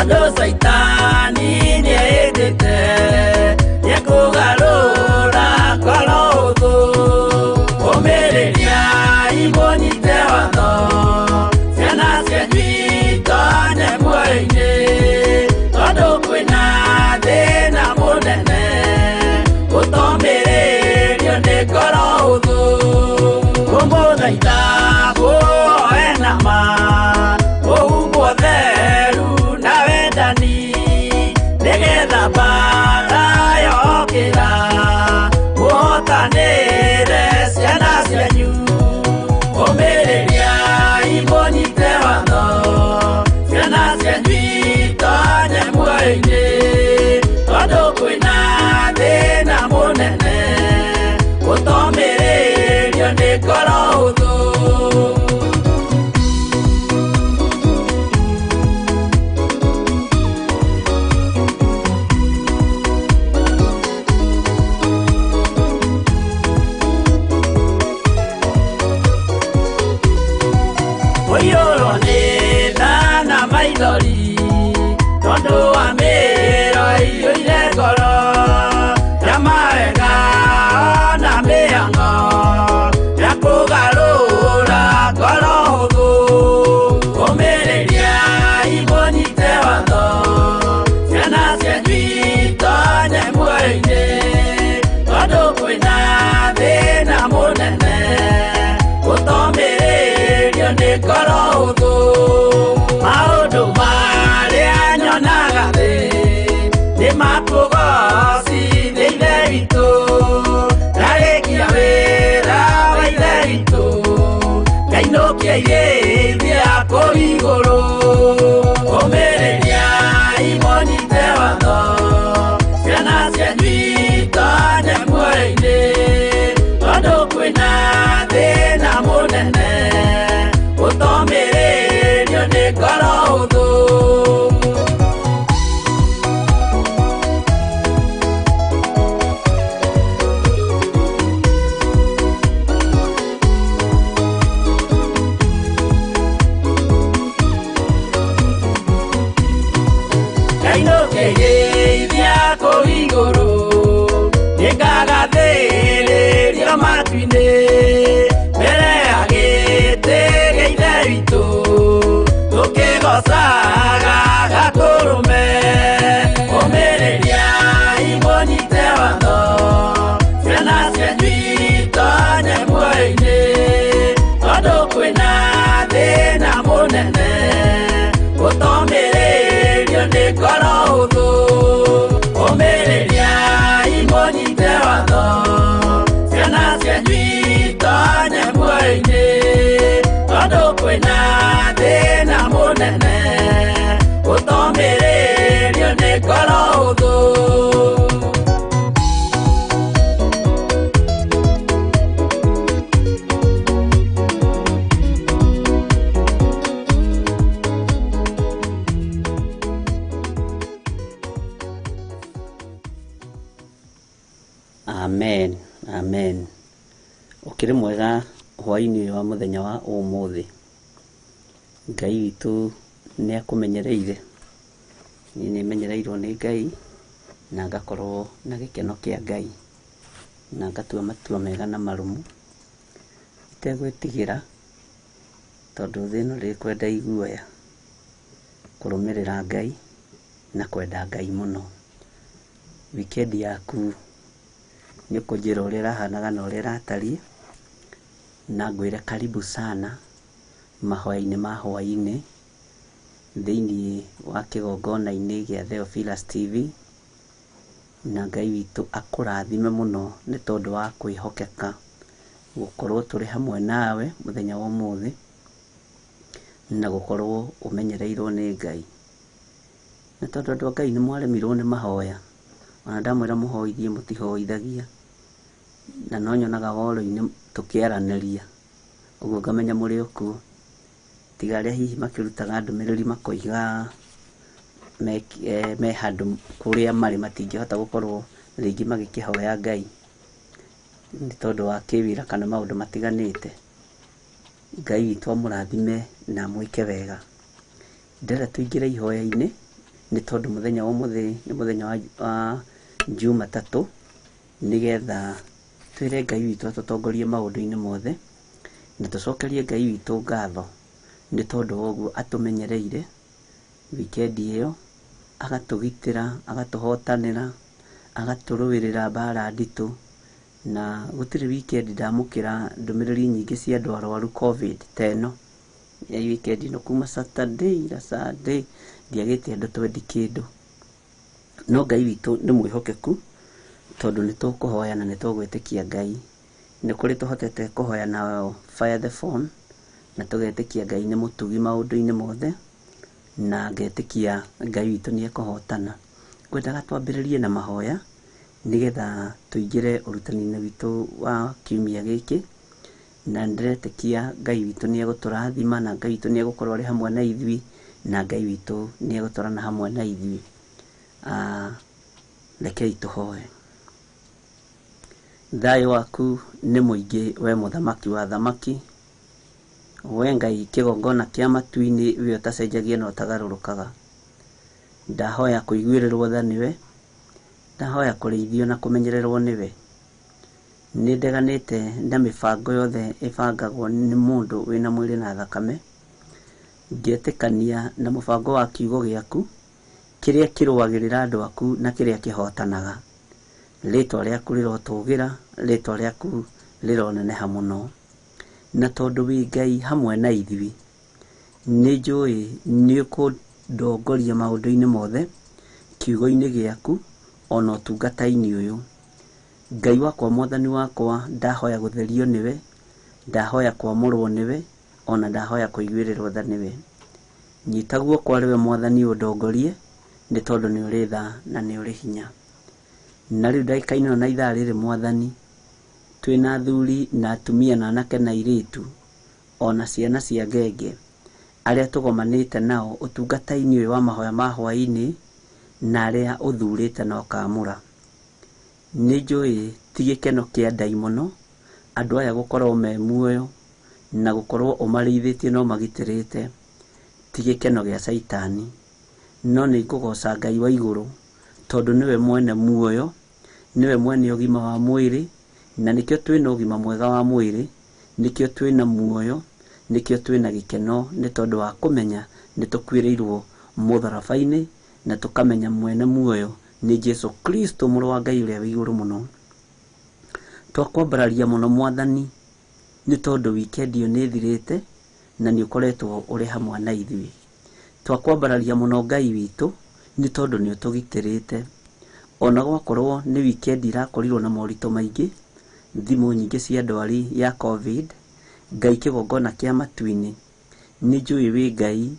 Tondũ Caitani nĩehĩtĩte nĩekũgarũra ngoro hũthũ. Ũmĩrĩriai mũnyite watho, ciana cianyu itonye muoyo-inĩ. Tondũ kwĩna thĩna mũnene, gũtomĩrĩrio nĩ ngoro hũthũ. Ngũmũthaitha mũhoe na ma, mũhumbwo theru na wendani, nĩgetha mbaara yokĩra, mũhotanĩre ciana cianyu. Ũmĩrĩriai mũnyite watho, ciana cianyu itonye muoyo-inĩ. Tondũ kwĩna thĩna mũnene, gũtomĩrĩrio nĩ ngoro hũthũ. Ũiyũrwo nĩ tha na maithori, tondũ wa mĩĩro ĩiyũire ngoro, ya mawega na mĩhang'o, ya kũgarũra ngoro hũthũ. Ũmĩrĩriai mũnyite watho, ciana cianyu itonye muoyo-inĩ. Tondũ kwĩna thĩna mũnene, gũtomĩrĩrio nĩ ngoro hũthũ. Maũndũ marĩa nyonaga thĩ nĩ makũgocithia Ithe witũ. Ndarĩkia wĩra wa Ithe witũ, ngainũkia irĩithia kũu igũrũ. Ũmĩrĩriai mũnyite watho, ciana cianyu itonye muoyo-inĩ. Tondũ kwĩna thĩna mũnene, gũtomĩrĩrio nĩ ngoro hũthũ. Ngainũkĩrĩithia kũu igũrũ, nĩngagathĩrĩrio matu-inĩ, mbere ya gĩtĩ gĩa Ithe witũ, tũkĩgoocaga Gatũrũme. Ũmĩrĩriai mũnyite watho, ciana cianyu itonye muoyo-inĩ. Tondũ kwĩna thĩna mũnene, gũtomĩrĩrio nĩ ngoro hũthũ. Ũmĩrĩriai mũnyite watho, ciana cianyu itonye muoyo-inĩ. Tondũ kwĩna thĩna mũnene, gũtomĩrĩrio nĩ ngoro hũthũ. Amen, amen. Ũkĩrĩ mwega hwaĩ-inĩ wa mũthenya wa ũmũthĩ. Ngai witũ nĩ akũmenyereire. Niĩ nĩ menyereirwo nĩ Ngai na ngakorwo na gĩkeno kĩa Ngai na ngatua matua mega na marũmu itegwĩtigĩra, tondũ thĩ ĩno ndĩkwenda iguoya. Kũrũmĩrĩra Ngai na kwenda Ngai mũno. Wikendi yaku nĩ ũkũnjĩra ũrĩa ĩrahanaga na ũrĩa ĩratariĩ, na ngwĩre karibu sana mahoya-inĩ ma hwaĩ-inĩ thĩiniĩ wa kĩgongona-inĩ gĩa Theophilus TV, na Ngai witũ akũrathime mũno nĩ tondũ wa kwĩhokeka gũkorwo tũrĩ hamwe nawe mũthenya wa ũmũthĩ, na gũkorwo ũmenyereirwo nĩ Ngai. Na tondũ andũ a Ngai nĩ mwaremirwo nĩ mahoya, ona ndamwĩra mũhoithie mũtihoithagia, na no nyonaga woro-inĩ tũkĩaranĩria, ũguo ngamenya mũrĩ o kuo. Tiga arĩa hihi makĩrutaga ndũmĩrĩri makoiga me handũ kũrĩa marĩ matingĩhota gũkorwo rĩngĩ magĩkĩhoya Ngai nĩ tondũ wa kĩwĩra kana maũndũ matiganĩte. Ngai witũ amũrathime na amwĩke wega. Ndĩrenda tũingĩre ihoya-inĩ Nĩ tondũ mũthenya wa ũmũthĩ nĩ mũthenya wa Jumatatũ, nĩgetha twĩre Ngai witũ atũtongorie maũndũ-inĩ mothe, na tũcokerie Ngai witũ ngatho nĩ tondũ wa ũguo atũmenyereire wikendi ĩyo, agatũgitĩra, agatũhotanĩra, agatũrũĩrĩra mbara nditũ. Na gũtirĩ wikendi ndamũkĩra ndũmĩrĩri nyingĩ cia andũ arwaru COVID ta ĩno ya wikendi ĩno, kuma Saturday ira Sunday ndiagĩte andũ twendi kĩndũ. No Ngai witũ nĩ mwĩhokeku, tondũ nĩ tũkũhoya na nĩ tũgwĩtĩkia Ngai. Nĩ kũrĩ tũhotete kũhoya na fire the phone, na tũgetĩkia Ngai nĩ mũtugi maũndũ-inĩ mothe, na ngetĩkia Ngai witũ nĩ ekũhotana. Ngwendaga twambĩrĩrie na mahoya nĩgetha tũingĩre ũrutani-inĩ witũ wa kiumia gĩkĩ, na nĩndĩretĩkia Ngai witũ nĩ egũtũrathima, na Ngai witũ nĩ egũkorwo arĩ hamwe na ithuĩ, na Ngai witũ nĩ egũtwarana hamwe na ithuĩ. Rekei tũhoe. Thayũ waku nĩ mũingĩ we mũthamaki wa thamaki, we Ngai kĩgongona kĩa matu-inĩ, we ũtacenjagia na ũtagarũrũkaga. Ndahoya kũiguĩrĩrwo tha nĩwe, ndahoya kũrĩithio na kũmenyererwo nĩwe. Nĩ ndeganĩte na mĩbango yothe ĩbangagwo nĩ mũndũ wĩna mwĩrĩ na thakame, ngetĩkania na mũbango wa kiugo gĩaku kĩrĩa kĩrũagĩrĩra andũ aku na kĩrĩa kĩhotanaga. Rĩtwa rĩaku rĩrotũgĩra, rĩtwa rĩaku rĩroneneha mũno. Na tondũ wĩ Ngai hamwe na ithuĩ, nĩ njũĩ nĩ ũkũndongoria maũndũ-inĩ mothe, kiugo-inĩ gĩaku ona ũtungata-inĩ ũyũ. Ngai wakwa, mwathani wakwa, ndahoya gũtherio nĩwe, ndahoya kwamũrwo nĩwe, ona ndahoya kũiguĩrĩrwo tha nĩwe. Nyita guoko arĩ we mwathani ũndongorie, nĩ tondũ nĩ ũrĩ tha na nĩ ũrĩ hinya. Na rĩu ndagĩka-inĩ ĩno na ithaa rĩrĩ mwathani, twĩna athuri na atumia na anake na airĩtu, ona ciana cia ngenge, arĩa tũgomanĩte nao ũtungata-inĩ ũyũ wa mahoya ma hwaĩ-inĩ, na arĩa ũthurĩte na ũkaamũra. Nĩ njũĩ ti gĩkeno kĩa ndaimono andũ aya gũkorwo me muoyo na gũkorwo ũmarĩithĩtie na ũmagitĩrĩte, ti gĩkeno gĩa caitani. No nĩ ngũgoca Ngai wa igũrũ, tondũ nĩwe mwene muoyo, nĩwe mwene ũgima wa mwĩrĩ, na nĩkĩo twĩna ũgima mwega wa mwĩrĩ, nĩkĩo twĩna muoyo, nĩkĩo twĩna gĩkeno, nĩ tondũ wa kũmenya nĩ tũkuĩrĩirwo mũtharaba-inĩ, na tũkamenya mwene muoyo nĩ Jesu Kristo mũrũ wa Ngai ũrĩa wĩ igũrũ mũno. Twakwambararia mũno mwathani, nĩ tondũ wikendi ĩyo nĩ ĩthirĩte na nĩ ũkoretwo ũrĩ hamwe na ithuĩ. Twakwambararia mũno Ngai witũ, nĩ tondũ nĩ ũtũgitĩrĩte. Ona gwakorwo nĩ wikendi irakorirwo na moritũ maingĩ, thimũ nyingĩ cia ndwari ya COVID, Ngai kĩgongona kĩa matu-inĩ, nĩ njũĩ wĩ Ngai,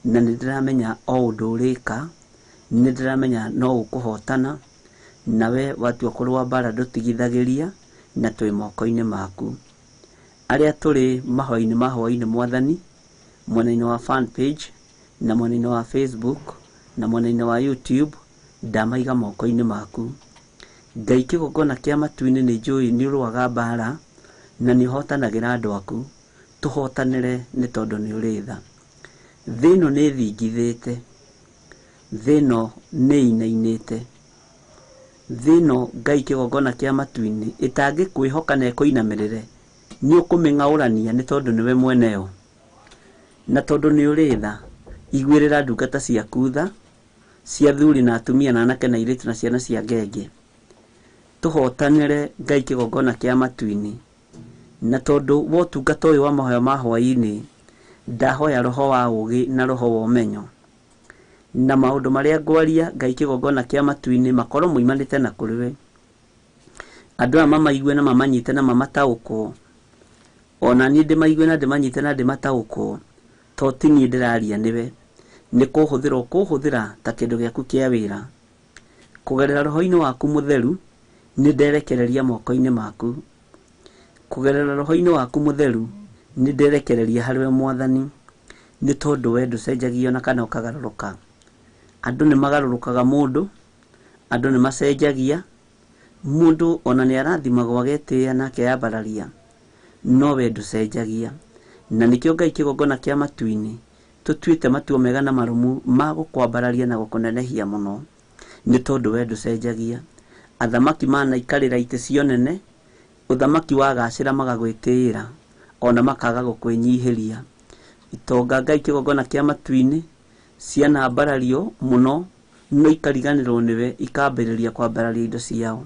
na nĩ ndĩramenya o ũndũ ũrĩka, nĩ ndĩramenya no ũkũhotana, nawe watua kũrũa mbara ndũtigithagĩria, na twĩ moko-inĩ maku. Arĩa tũrĩ mahoya-inĩ ma hwaĩ-inĩ mwathani, mwena-inĩ wa fan page, na mwena-inĩ wa Facebook, na mwena-inĩ wa YouTube, ndamaiga moko-inĩ maku. Ngai kĩgongona kĩa matu-inĩ nĩ njũĩ nĩ ũrũaga mbara, na nĩ ũhotanagĩra andũ aku. Tũhotanĩre nĩ tondũ nĩ ũrĩ tha. Thĩ ĩno nĩ ĩthingithĩte, thĩ ĩno nĩ ĩinainĩte, thĩ ĩno Ngai kĩgongona kĩa matu-inĩ ĩtangĩkwĩhoka na ĩkũinamĩrĩre, nĩ ũkũmĩng'aũrania nĩ tondũ nĩwe mweneyo. Na tondũ nĩ ũrĩ tha, iguĩrĩra ndungata ciaku tha, cia athuri na atumia na anake na airĩtu na ciana cia ngenge. Tũhotanĩre Ngai kĩgongona kĩa matu-inĩ. Na tondũ wa ũtungata ũyũ wa mahoya ma hwaĩ-inĩ, ndahoya roho wa ũgĩ na roho wa ũmenyo, na maũndũ marĩa ngwaria Ngai kĩgongona kĩa matu-inĩ makorwo moimanĩte na kũrĩ we. Andũ aya mamaigue na mamanyite na mamataũkwo, ona niĩ ndĩmaigue na ndĩmanyite na ndĩmataũkwo, to ti niĩ ndĩraria nĩwe. Nĩ kũhũthĩra ũkũhũthĩra ta kĩndũ gĩaku kĩa wĩra. Kũgerera roho-inĩ waku mũtheru, nĩ nderekereria moko-inĩ maku. Kũgerera roho-inĩ waku mũtheru, nĩ nderekereria harĩ we mwathani, nĩ tondũ we ndũcenjagia ona kana ũkagarũrũka. Andũ nĩ magarũrũkaga mũndũ, andũ nĩ macenjagia, mũndũ ona nĩ arathimagwo agetĩĩa na akeyambararia, no we ndũcenjagia. Na nĩkĩo Ngai kĩgongona kĩa matu-inĩ, Tũtuĩte matua mega na marũmu ma gũkwambararia na gũkũnenehia mũno, nĩ tondũ we ndũcenjagia. Athamaki manaikarĩra itĩ cia ũnene, ũthamaki wagacĩra magagwĩtĩĩra, ona makaga gũkwĩnyihĩria. Itonga Ngai kĩgongona kĩa matu-inĩ cianambarario mũno, no ikariganĩrwo nĩwe, ikambĩrĩria kwambararia indo ciao.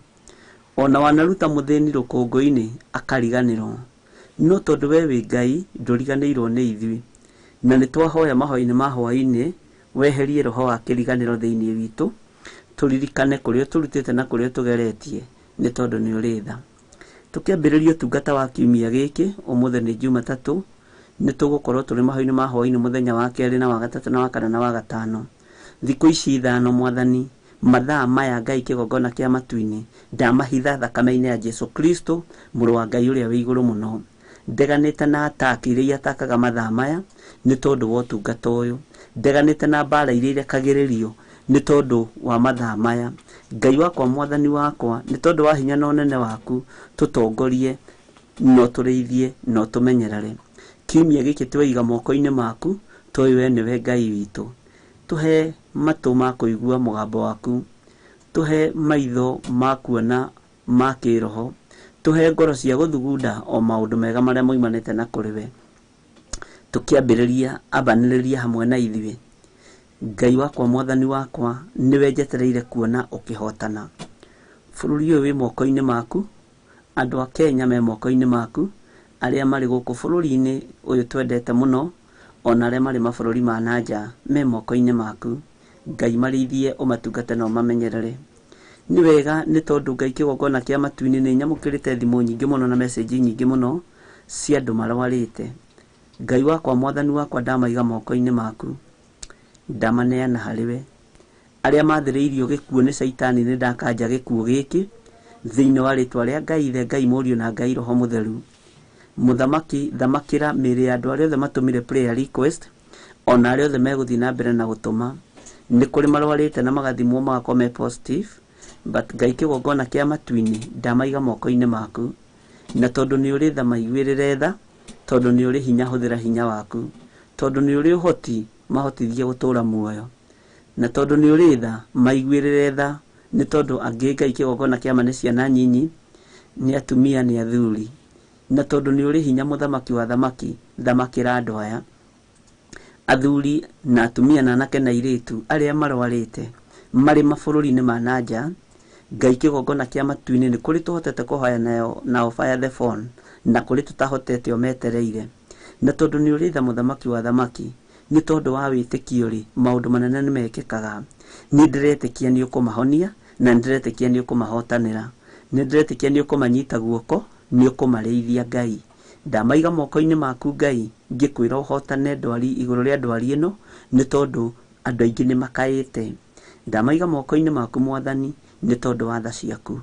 Ona wanaruta mũthĩni rũkũngũ-inĩ akariganĩrwo, no tondũ we wĩ Ngai ndũriganĩirwo nĩ ithuĩ. Na nĩ twahoya mahoya-inĩ ma hwaĩ-inĩ, weherie roho wa kĩriganĩro thĩinĩ witũ, tũririkane kũrĩa ũtũrutĩte na kũrĩa ũtũgeretie, nĩ tondũ nĩ ũrĩ tha. Tũkĩambĩrĩria ũtungata wa kiumia gĩkĩ, ũmũthĩ nĩ Jumatatũ, nĩ tũgũkorwo tũrĩ mahoya-inĩ ma hwaĩ-inĩ mũthenya wa kerĩ na wa gatatũ na wa kana na wa gatano. Thikũ ici ithano Mwathani, mathaa maya Ngai kĩgongona kĩa matu-inĩ, ndamahitha thakame-inĩ ya Jesu Kristo, mũrũ wa Ngai ũrĩa wĩ igũrũ mũno. Ndeganĩte na ataki iria iatakaga mathaa maya nĩ tondũ wa ũtungata ũyũ. Ndeganĩte na mbara iria irekagĩrĩrio nĩ tondũ wa mathaa maya. Ngai wakwa, Mwathani wakwa, nĩ tondũ wa hinya na ũnene waku, tũtongorie, no tũrĩithie, no tũmenyerere. Kiumia gĩkĩ tweiga moko-inĩ maku, tũĩ we nĩwe Ngai witũ. Tũhe matũ ma kũigua mũgambo waku, tũhe maitho ma kuona ma kĩroho, tũhe ngoro cia gũthugunda o maũndũ mega marĩa moimanĩte na kũrĩ we. Tũkĩambĩrĩria, ambanĩrĩria hamwe na ithuĩ. Ngai wakwa, Mwathani wakwa, nĩwe njetereire kuona ũkĩhotana. Bũrũri ũyũ wĩ moko-inĩ maku, andũ a Kenya me moko-inĩ maku, arĩa marĩ gũkũ bũrũri-inĩ ũyũ twendete mũno, ona arĩa marĩ mabũrũri ma na nja me moko-inĩ maku. Ngai marĩithie, ũmatungate na ũmamenyerere. Nĩ wega nĩ tondũ Ngai kĩgongona kĩa matu-inĩ nĩ nyamũkĩrĩte thimũ nyingĩ mũno na message nyingĩ mũno cia andũ marwarĩte. Ngai wakwa, Mwathani wakwa, ndamaiga moko-inĩ maku, ndamaneana harĩ we. Arĩa mathĩrĩirio gĩkuũ nĩ Caitani, nĩ ndakanja gĩkuũ gĩkĩ thĩinĩ wa rĩtwa rĩa Ngai Ithe, Ngai Mũriũ na Ngai Roho Mũtheru. Mũthamaki, thamakĩra mĩĩrĩ ya andũ arĩa othe matũmire prayer request, ona arĩa othe megũthiĩ na mbere na gũtũma. Nĩ kũrĩ marwarĩte na magathimwo magakorwo me positive, but Ngai kĩgongona kĩa matu-inĩ ndamaiga moko-inĩ maku. Na tondũ nĩ ũrĩ tha, maiguĩrĩre tha, tondũ nĩ ũrĩ hinya, hũthĩra hinya waku, tondũ nĩ ũrĩ ũhoti, mahotithie gũtũra muoyo. Na tondũ nĩ ũrĩ tha, maiguĩrĩre tha, nĩ tondũ angĩ Ngai kĩgongona kĩa ma nĩ ciana nyinyi, nĩ atumia, nĩ athuri. Na tondũ nĩ ũrĩ hinya, mũthamaki wa thamaki, thamakĩra andũ aya, athuri na atumia na anake na airĩtu arĩa marwarĩte marĩ mabũrũri-inĩ ma na nja. Ngai kĩgongona kĩa matu-inĩ, nĩ kũrĩ tũhotete kũhoya nao via the phone, na kũrĩ tũtahotete o metereire. Na tondũ nĩ ũrĩ tha, mũthamaki wa thamaki, nĩ tondũ wa wĩtĩkio rĩ, maũndũ manene nĩ mekĩkaga. Nĩ ndĩretĩkia nĩ ũkũmahonia, na nĩ ndĩretĩkia nĩ ũkũmahotanĩra, nĩ ndĩretĩkia nĩ ũkũmanyita guoko, nĩ ũkũmarĩithia. Ngai, ndamaiga moko-inĩ maku. Ngai, ngĩkwĩra ũhotane ndwari, igũrũ rĩa ndwari ĩno, nĩ tondũ andũ aingĩ nĩ makaĩte. Ndamaiga moko-inĩ maku Mwathani, nĩ tondũ wa tha ciaku.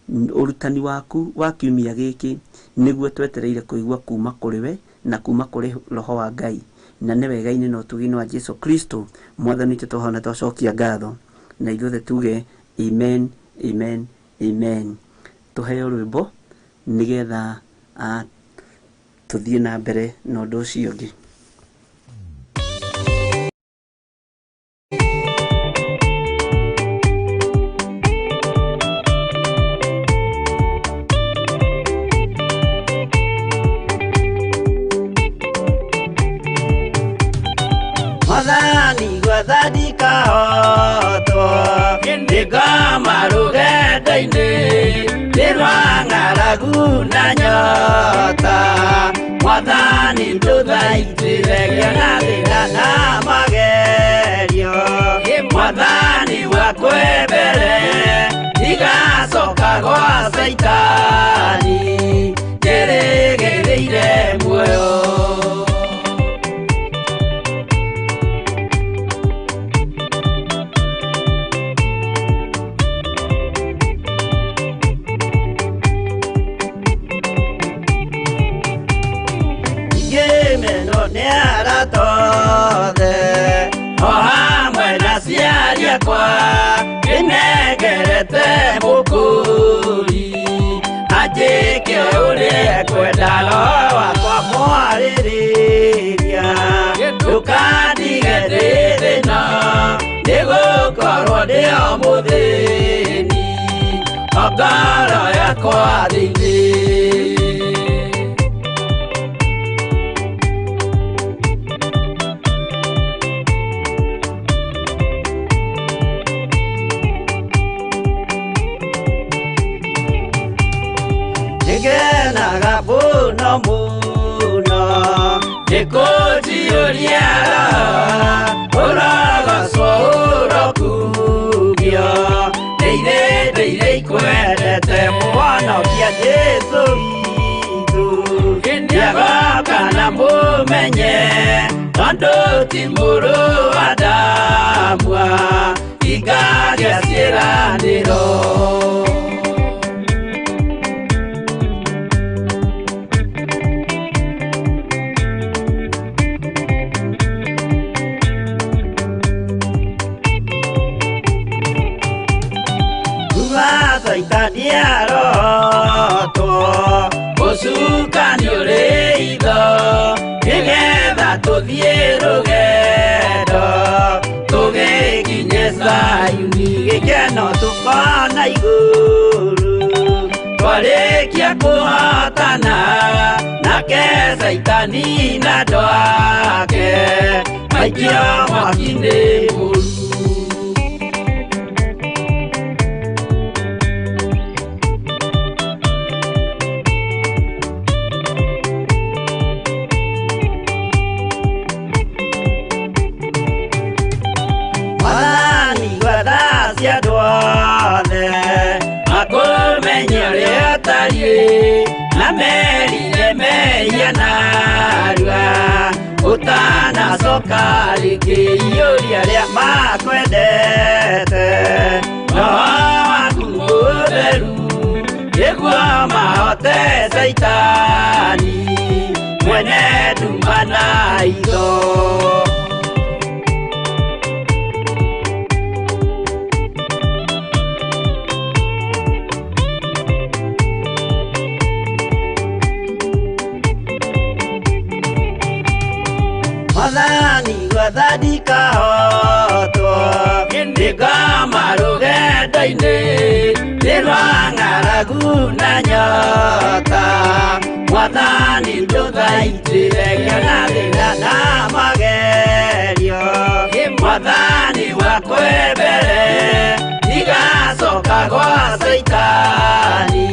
Ũrutani waku wa kiumia gĩkĩ nĩguo twetereire kũigua kuma kũrĩ we na kuma kũrĩ Roho wa Ngai, na nĩ wega-inĩ na ũtugi-inĩ wa Jesu Kristo Mwathani witũ twahona, twacokia ngatho, na ithuothe tuge amen, amen, amen. Tũheo rwĩmbo nĩgetha tũthiĩ na mbere na ũndũ ũcio ũngĩ. Mwathani gwetha ndikahotwo, ndĩngoma rũgendo-inĩ, nĩ rwa ng'aragu na nyota. Mwathani ndũthaitĩre ngĩona thĩna na magerio. Mwathani wakwe mbere, ndigacoka gwa Caitani, njĩrĩgĩrĩire muoyo. Ngĩmenwo nĩ arata othe, o hamwe na aciari akwa, ndĩnengerete mũkũri, anjĩke ũrĩa ekwenda. Roho wakwa mwarĩrĩria, ndũkandige. Mũthĩni ngoro yakwa thĩinĩ. Nĩngenaga mũno mũno nĩkũnjiyũria ũrogocwo ũrokumio ndĩire ndĩire ikwendete mũhonokia Jesũ witũ nĩagoka na mũmenye tondũ ti mũrũ wa Adamu ingagia ciĩranĩro. Saitani arotwo ũcukani ũrĩ itho nĩgetha tũthiĩ rũgendo tũgĩkinye Zayuni gĩkeno tũkona igũrũ twarĩkia kũhotana nake Saitani na andũ ake maikio mwaki-inĩ mũru. Makũmenye ũrĩa ũtariĩ na merire mehia narua ũtanacoka rĩngĩ iyũria arĩa makwendete roho waku mũtheru nĩguo mahote Saitani mwene nduma na itho. Mwathani gwathani kahotwo nĩngoma rũgendo-inĩ nĩ rwa ng'aragu na nyota Mwathani ndũthaitĩre ngĩona thĩna na magerio Mwathani wakwe mbere ndigacoka gwa Saitani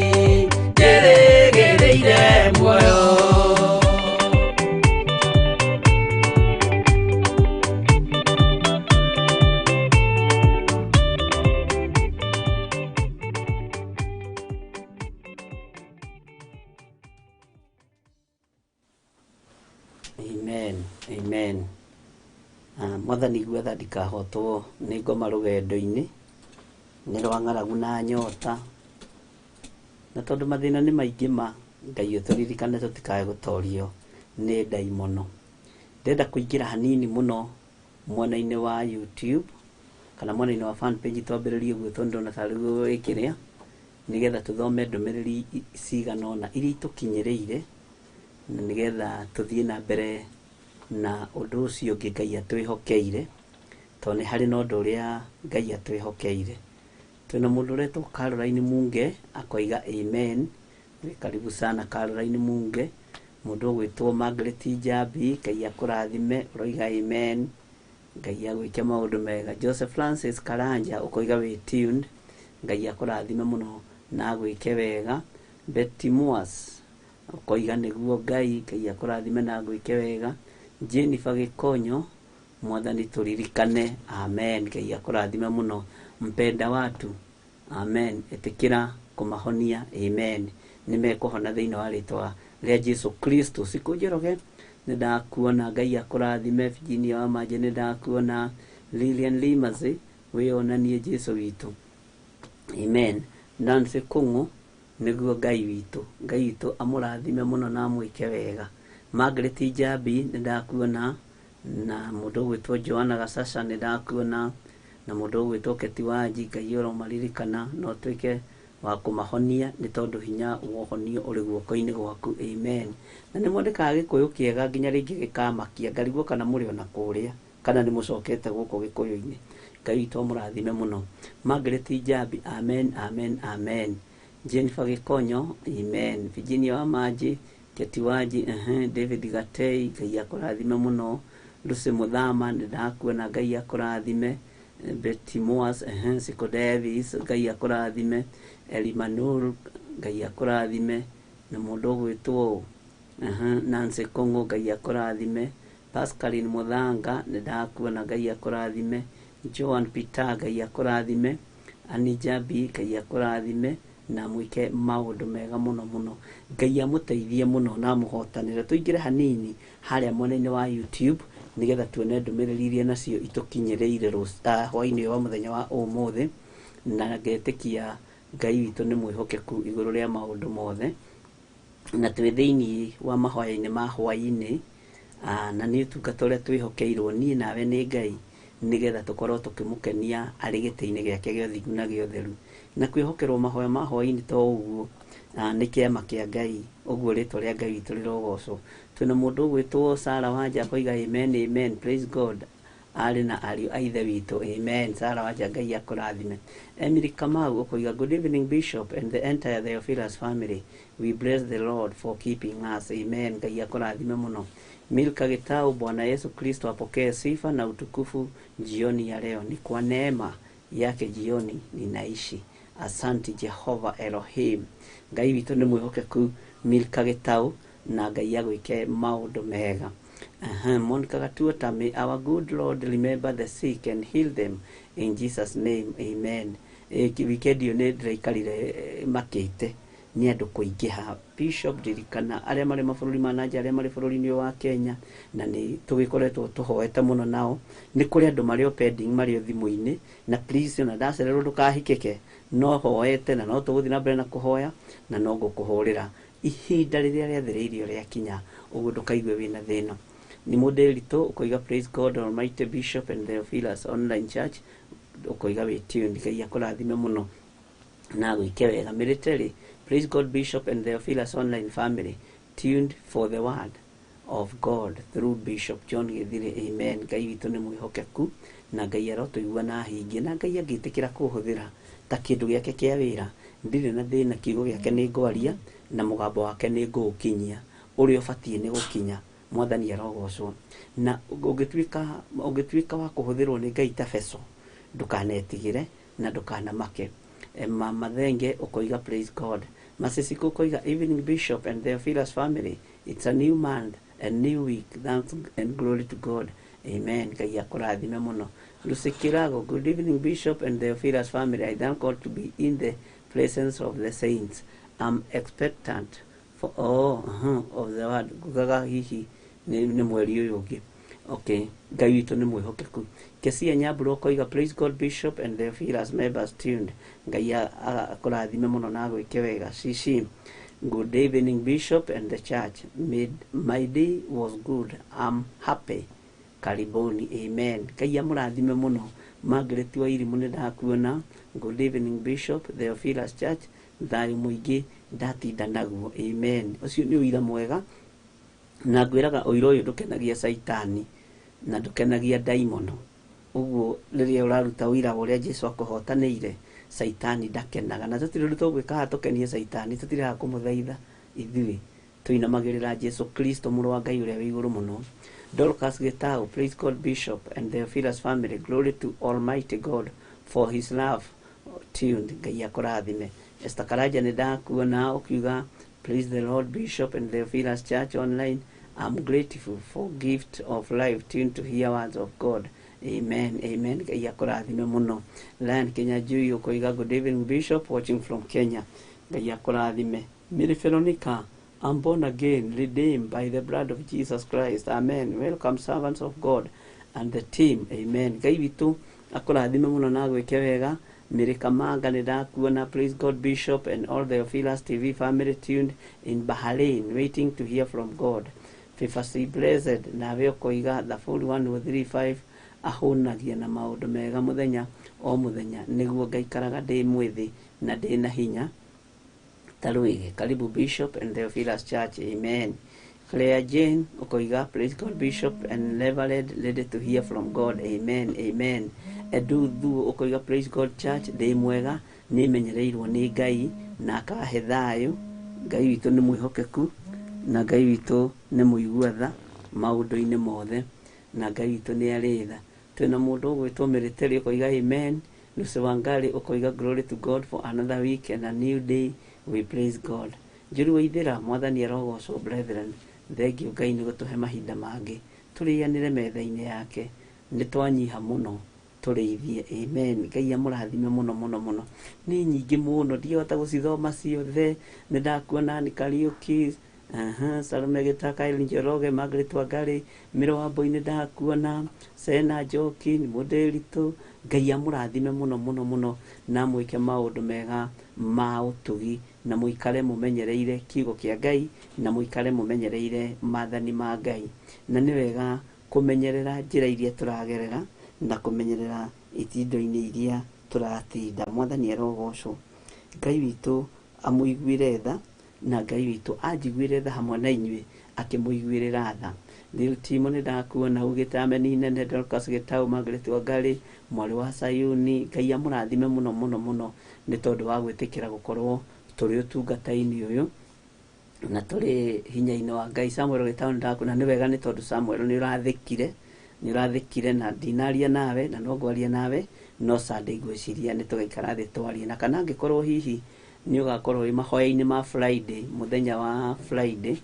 njĩrĩgĩrĩire muoyo. Amen, amen. Mwathani gwetha ndikahotwo nĩ ngoma rũgendo-inĩ nĩ rwa ng'aragu na nyota na tondũ mathĩna nĩ maingĩ ma Ngai ũtũririkane tũtikae gũtorio nĩ ndaimono. Ndĩrenda kũingĩra hanini mũno mwena-inĩ wa YouTube kana mwena-inĩ wa fan page twambĩrĩrie ũguo tondũ ndĩrona tarĩ guo wĩkĩrĩa nĩgetha tũthome ndũmĩrĩri cigana ũna iria itũkinyĩrĩire na nĩgetha tũthiĩ na mbere na ũndũ ũcio ũngĩ Ngai atwĩhokeire tondũ nĩ harĩ na ũndũ ũrĩa Ngai atwĩhokeire. Twĩna mũndũ ũretwo Caroline Munge akoiga amen. Wĩ karibu sana Caroline Munge. Mũndũ ũgwĩtwo Margaret Njambi Ngai akũrathime ũroiga amen. Ngai agwĩke maũndũ mega. Joseph Francis Karanja ũkoiga wĩ tuned. Ngai akũrathime mũno na agwĩke wega. Betty Moas ũkoiga nĩguo Ngai Ngai akũrathime na agwĩke wega. Jennifer Gĩkonyo Mwathani tũririkane amen. Ngai akũrathime mũno. Mpenda watu amen. Ĩtĩkĩra kũmahonia amen. Nĩmekũhona thĩinĩ wa rĩtwa rĩa Jesu Kristo. Sikũ Njoroge nĩndakuona Ngai akũrathime. Virginia Wamanje nĩndakuona. Lilian Limazi wĩonanie Jesu witũ amen. Nancy Kũng'ũ nĩguo Ngai witũ. Ngai witũ amũrathime mũno na amwĩke wega. Margaret Njambi nĩndakuona na mũndũ ũgwĩtwo Joanna Gacaca nĩndakuona na mũndũ ũgwĩtwo Keti Wanji Ngai ũromaririkana na ũtuĩke wa kũmahonia nĩ tondũ hinya wa ũhonio ũrĩ guoko-inĩ gwaku amen. Na nĩ mwandĩkaga Gĩkũyũ kĩega nginya rĩngĩ gĩkamakia ngarigwo kana mũrĩ ona kũrĩa kana nĩ mũcokete gũkũ Gĩkũyũ-inĩ. Ngai witũ amũrathime mũno. Margaret Njambi, amen, amen, amen. Jennifer Gĩkonyo, amen. Virginia Wamaji, Keti Wanji, David Gatei, Ngai akũrathime mũno. Lucy Muthama, nĩ ndakuona, Ngai akũrathime. Betty Moas, Siko Davis, Ngai akũrathime. Eli Manur, Ngai akũrathime. Na mũndũ ũgwĩtwo Nancy Kong'o, Ngai akũrathime. Pascaline Muthanga, nĩ ndakuona, Ngai akũrathime. Joan Peter, Ngai akũrathime. Annie Jambi, Ngai akũrathime na mwĩke maũndũ mega mũno mũno. Ngai amũteithie mũno na amũhotanĩre. Tũingĩre hanini harĩa mwena-inĩ wa YouTube nĩgetha tuone ndũmĩrĩri iria nacio itũkinyĩrĩire hwaĩ-inĩ wa mũthenya wa ũmũthĩ, na ngetĩkia Ngai witũ nĩ mwĩhokeku igũrũ rĩa maũndũ mothe, na twĩ thĩinĩ wa mahoya-inĩ ma hwaĩ-inĩ, na nĩ ũtungata ũrĩa twĩhokeirwo niĩ nawe nĩ Ngai, nĩgetha tũkorwo tũkĩmũkenia arĩ gĩtĩ-inĩ gĩake gĩa ũthingu na gĩa ũtheru. Na kwĩhokerwo mahoya ma hwaĩ-inĩ to ũguo, nĩ kĩama kĩa Ngai, ũguo rĩtwa rĩa Ngai witũ rĩrogocwo. Twĩna mũndũ ũgwĩtwo Sarah Wanja akoiga amen, amen, praise God, arĩ na ariũ a ithe witũ, amen. Sarah Wanja, Ngai akũrathime. Emily Kamau ũkoiga good evening Bishop and the entire Theophilus family, we bless the Lord for keeping us, amen. Ngai akũrathime mũno. Milka Gitau, Bwana Yesu Kristo apokee sifa na utukufu jioni ya leo, ni kwa neema yake jioni ninaishi, asante Jehova Elohim. Ngai witũ nĩ mwĩhokeku, Milka Gitau, na Ngai agwĩke maũndũ mega. Monica Gatuota, may our good Lord remember the sick and heal them in Jesus name, amen. Weekend ĩyo nĩ ndĩraikarire makĩte nĩ andũ kũingĩha. Bishop, ndirikana arĩa marĩ mabũrũri ma na nja, arĩa marĩ bũrũri-inĩ ũyũ wa Kenya, na nĩ tũgĩkoretwo tũhoete mũno nao. Nĩ kũrĩ andũ marĩ o pending, marĩ o thimũ-inĩ, na please ona ndacererwo ndũkahikĩke, no hoete na no tũgũthiĩ na mbere na kũhoya, na no ngũkũhũrĩra ihinda rĩrĩa rĩathĩrĩirio rĩakinya, ũguo ndũkaigue wĩna thĩna. Nĩ mũndĩritũ ũkoiga praise God Almighty Bishop and Theophilus Online Church, ũkoiga wĩ tuned, Ngai akũrathime mũno na gwĩke wega. Military, praise God Bishop and Theophilus Online family, tuned for the word of God through Bishop John Githire, amen. Ngai witũ nĩ mwĩhokeku na Ngai arotũigua na ahingie, na Ngai angĩtĩkĩra kũhũthĩra ta kĩndũ gĩake kĩa wĩra, ndirĩ na thĩna, kiugo gĩake nĩ ngwaria na mũgambo wake nĩ ngũũkinyia ũrĩa ũbatiĩ nĩ gũkinya. Mwathani arogocwo. Na ũngĩtuĩka wa kũhũthĩrwo nĩ Ngai ta beco, ndũkanetigĩre na ndũkanamake. Mama Thenge ũkoiga praise God. Masisiko ũkoiga evening Bishop and Theophilus family, it's a new month and new week, thanks and glory to God, amen. Ngai akũrathime mũno. Lucy Kirago, good evening Bishop and Theophilus family, I thank God to be in the presence of the saints, I'm expectant for all of the word. Ngugaga hihi nĩ mweri ũyũ ũngĩ. Okay, Ngai witũ nĩ mwĩhokeku. Kesia Nyambura ũkoiga praise God Bishop and Theophilus members tuned, Ngai akũrathime mũno na agwĩke wega. Shishi, good evening Bishop and the church, my day was good, I'm happy, karibuni, amen. Ngai amũrathime mũno. Margaret wa Irimũ nĩ ndakuona, good evening Bishop Theophilus Church, thayũ mũingĩ ndatinda naguo, amen. Ũcio nĩ ũira mwega, na ngwĩraga ũira ũyũ ndũkenagia Caitani na ndũkenagia ndaimono. Ũguo rĩrĩa ũraruta ũira wa ũrĩa Jesu akũhotanĩire, Caitani ndakenaga. Na tũtirĩ ũndũ tũgwĩka haha tũkenie Caitani, tũtirĩ haha kũmũthaitha ithuĩ, tũinamagĩrĩra Jesu Kristo mũrũ wa Ngai ũrĩa wĩ igũrũ mũno. Dorcas Gitau, praise God Bishop and Theophilus family, glory to Almighty God for his love, tuned, Ngai akũrathime. Esther Karanja nĩ ndakuona ũkiuga praise the Lord Bishop and Theophilus Church Online, I'm grateful for gift of life, tuned to hear words of God, amen, amen. Ngai akũrathime mũno. Lion Kenya Jui ũkoiga good evening Bishop, watching from Kenya, Ngai akũrathime. Mary Veronica, I'm born again, redeemed by the blood of Jesus Christ, amen. Welcome servants of God and the team, amen. Ngai witũ akũrathime mũno na agwĩke wega. Mary Kamanga nĩ ndakuona, praise God Bishop and all the Theophilus TV family tuned in Bahrain, waiting to hear from God. Fifasi Blessed nawe ũkoiga Thaburi 135 ahũnagia na maũndũ mega mũthenya o mũthenya, nĩguo ngaikaraga ndĩ mwĩthĩ na ndĩ na hinya ta rwĩgĩ. Karibu Bishop and Theophilus Church, amen. Claire Jane ũkoiga praise God Bishop and Reverend, ready to hear from God, amen, amen. Edu Thuo ũkoiga Praise God Church, ndĩ mwega, nĩmenyereirwo nĩ Ngai na akahe thayũ. Ngai witũ nĩ mwĩhokeku na Ngai witũ nĩ mũigua tha maũndũ-inĩ mothe, na Ngai witũ nĩ arĩ tha. Twĩna mũndũ ũgwĩtwo Mĩrĩtĩrĩ ũkoiga amen. Lucy Wangari ũkoiga glory to God for another week and a new day, we praise God. Njũri Waithĩra, Mwathani arogocwo brethren, thengiũ Ngai nĩ gũtũhe mahinda mangĩ tũrĩanĩre metha-inĩ yake, nĩ twanyiha mũno tũrĩithie, amen. Ngai amũrathime mũno mũno mũno. Nĩ nyingĩ mũno ndingĩhota gũcithoma ciothe. Nĩ ndakuona Ann Kariuki, Salome Gĩtaka, Irene Njoroge, Margaret Wangari, Mĩro wa Mbui nĩ ndakuona, Sena Njoki, Mũndĩritũ. Ngai amũrathime mũno mũno mũno na mwĩke maũndũ mega ma ũtugi, na mũikare mũmenyereire kiugo kĩa Ngai, na mũikare mũmenyereire maathani ma Ngai. Na nĩ wega kũmenyerera njĩra iria tũragerera na kũmenyerera itindo-inĩ iria tũratinda. Mwathani arogocwo. Ngai witũ amũiguĩre tha, na Ngai witũ anjiguĩre tha hamwe na inyuĩ akĩmũiguĩrĩra tha. Lil Timo nĩ ndakuona ugĩte ameni nene. Dorcas Gĩtaũ, Margaret Wangari, mwarĩ wa Sayuni, Ngai amũrathime mũno mũno mũno nĩ tondũ wa gwĩtĩkĩra gũkorwo tũrĩ ũtungata-inĩ ũyũ na tũrĩ hinya-inĩ wa Ngai. Samuel Gĩtaũ nĩ ndakuona, nĩ wega nĩ tondũ Samuel nĩ ũrathĩkire, nĩ ũrathĩkire na ndinaria nawe na no ngwaria nawe, no Sunday ngwĩciria nĩ tũgaikara thĩ twarie, na kana angĩkorwo hihi nĩ ũgakorwo wĩ mahoya-inĩ ma Friday, mũthenya wa Friday,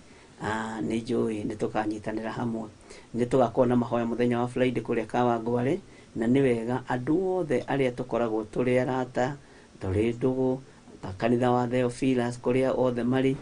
nĩ njũĩ nĩ tũkanyitanĩra hamwe, nĩ tũgakorwo na mahoya mũthenya wa Friday kũrĩa Kawangware. Na nĩ wega andũ othe arĩa tũkoragwo tũrĩ arata, tũrĩ ndũgũ, ta kanitha wa Theophilus kũrĩa othe marĩ,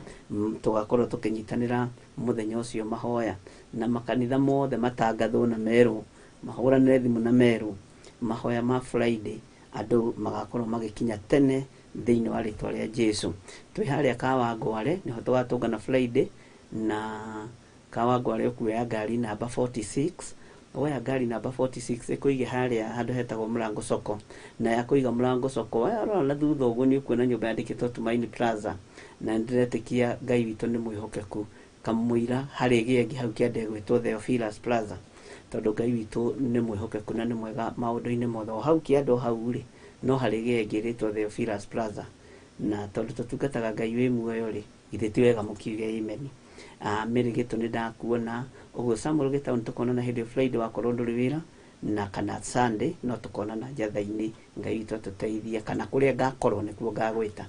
tũgakorwo tũkĩnyitanĩra mũthenya ũcio mahoya, na makanitha mothe matangathwo na merwo, mahũranĩre thimũ na merwo mahoya ma Friday, andũ magakorwo magĩkinya tene thĩinĩ wa rĩtwa rĩa Jesu. Twĩ harĩa Kawangware nĩho tũgatũngana Friday, na Kawangware ũkuoya ngari namba 46, woya ngari namba 46 ĩkũige harĩa handũ hetagwo Mũrango Soko, na yakũiga Mũrango Soko warora na thutha ũguo nĩ ũkuona nyũmba yandĩkĩtwo Tumaini Plaza, na nĩndĩretĩkia Ngai witũ nĩ mwĩhokeku kamũira harĩ gĩengĩ hau kĩanda ĩgwĩtwo Theophilus Plaza, tondũ Ngai witũ nĩ mwĩhokeku na nĩ mwega maũndũ-inĩ mothe. O hau kĩanda o hau rĩ, no harĩ gĩengĩ rĩtwo Theophilus Plaza, na tondũ tũtungataga Ngai wĩ muoyo rĩ, githĩ ti wega mũkiuge amen. Mary Gĩtũ nĩ ndakuona ũguo. Samuel Gĩtaũ nĩ tũkonana hĩndĩ ĩyo Friday wakorwo ndũrĩ wĩra, na kana Sunday no tũkonana njatha-inĩ, Ngai witũ atũteithie, kana kũrĩa ngakorwo nĩkuo ngagwĩta.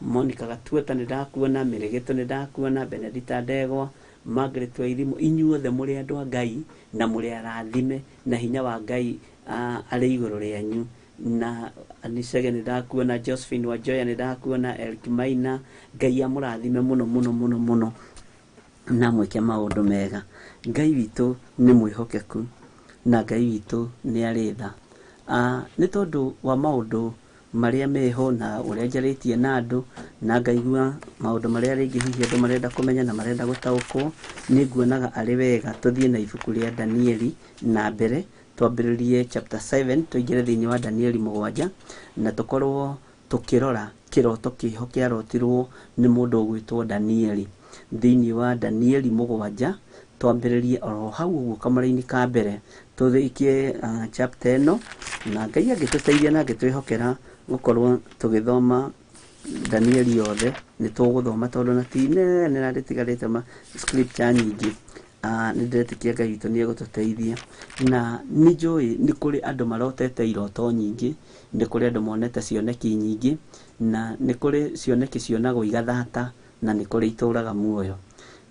Monica Gatuota nĩ ndakuona, Mary Gĩtũ nĩ ndakuona, Benedita Ndegwa, Margaret Wairimu, inyuothe mũrĩ andũ a Ngai na mũrĩ arathime na hinya wa Ngai arĩ igũrũ rĩanyu. Na Anisege nĩ ndakuona, Josephine Wanjoya nĩ ndakuona, Eric Maina, Ngai amũrathime mũno mũno mũno mũno na mwĩke maũndũ mega. Ngai witũ nĩ mwĩhokeku na Ngai witũ nĩ arĩ tha. Nĩ tondũ wa maũndũ marĩa meho na ũrĩa njarĩtie na andũ na ngaigua maũndũ marĩa rĩngĩ hihi andũ marenda kũmenya na marenda gũtaũkwo, nĩ nguonaga arĩ wega tũthiĩ na ibuku rĩa Danieli na mbere, twambĩrĩrie chapter 7, tũingĩre thĩinĩ wa Danieli 7, na tũkorwo tũkĩrora kĩroto kĩho kĩarotirwo nĩ mũndũ ũgwĩtwo Danieli. Thĩinĩ wa Danieli 7, twambĩrĩrie oro hau ũguo kamũra-inĩ ka mbere, tũrĩkie chapter ĩno, na Ngai angĩtũteithia na angĩtwĩhokera gũkorwo tũgĩthoma Danieli yothe, nĩ tũgũthoma tondũ na ti nene na ndĩtigarĩte ma scripture nyingĩ. Nĩ ndĩretĩkia Ngai witũ nĩ egũtũteithia. Na nĩ njũĩ nĩ kũrĩ andũ marotete iroto nyingĩ, nĩ kũrĩ andũ monete cioneki nyingĩ, na nĩ kũrĩ cioneki cionagwo igathata, na nĩ kũrĩ itũraga muoyo.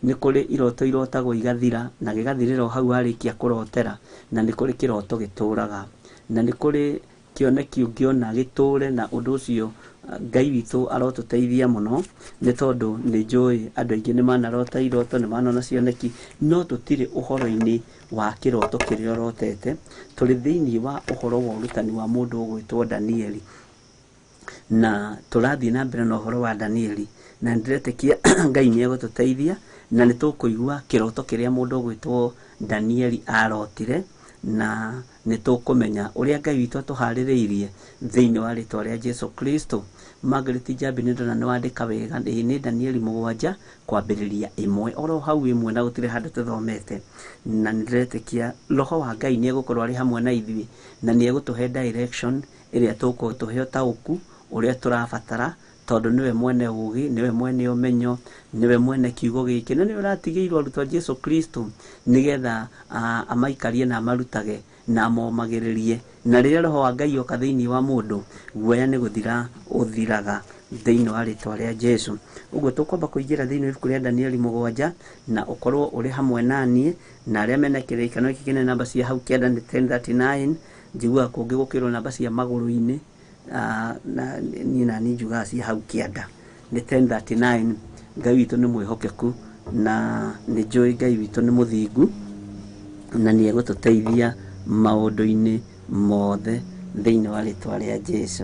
Nĩ kũrĩ iroto irotagwo igathira, na gĩgathirĩra o hau warĩkia kũrotera, na nĩ kũrĩ kĩroto gĩtũraga, na nĩ kũrĩ kĩoneki ũngĩona gĩtũre, na ũndũ ũcio Ngai witũ arotũteithia mũno, nĩ tondũ nĩ njũĩ andũ aingĩ nĩ manarota iroto, nĩ manona cioneki, no tũtirĩ ũhoro-inĩ wa kĩroto kĩrĩa ũrotete, tũrĩ thĩinĩ wa ũhoro wa ũrutani wa mũndũ ũgwĩtwo Danieli. Na tũrathiĩ na mbere na ũhoro wa Danieli, na nĩndĩretĩkia Ngai nĩ egũtũteithia, na nĩ tũkũigua kĩroto kĩrĩa mũndũ ũgwĩtwo Danieli arotire, Na nĩ tũkũmenya ũrĩa Ngai witũ atũharĩrĩirie thĩinĩ wa rĩtwa rĩa Jesu Kristo. Margaret Njambi nĩ ndona nĩ wandĩka wega, ĩĩ nĩ Danieli 7 kwambĩrĩria 1 oro hau 1 na gũtirĩ handũ tũthomete. Na nĩ ndĩretĩkia Roho wa Ngai nĩ egũkorwo arĩ hamwe na ithuĩ na nĩ egũtũhe direction ĩrĩa tũkũtũhe ũtaũku ũrĩa tũrabatara, tondũ nĩwe mwene ũũgĩ, nĩwe mwene ũmenyo, nĩwe mwene kiugo gĩkĩ, na nĩwe ũratigĩirwo arutwo a Jesu Kristo nĩgetha amaikarie na amarutage na amomagĩrĩrie. Na rĩrĩa Roho wa Ngai oka thĩinĩ wa mũndũ, guoya nĩ gũthira ũthiraga thĩinĩ wa rĩtwa rĩa Jesu. Ũguo tũkwamba kũingĩra thĩinĩ wa ibuku rĩa Danieli 7 na ũkorwo ũrĩ hamwe naniĩ, na arĩa mena kĩririkano gĩkĩ kĩnene namba cia hau kĩanda nĩ 1039, njiguaga kũngĩ gũkĩrwo namba cia magũrũ-inĩ, na niĩ nani njugaga cia hau kĩanda nĩ 1039. Ngai witũ nĩ mwĩhokeku na nĩ njũĩ Ngai witũ nĩ mũthingu na nĩ egũtũteithia maũndũ-inĩ mothe thĩinĩ wa rĩtwa rĩa Jesu.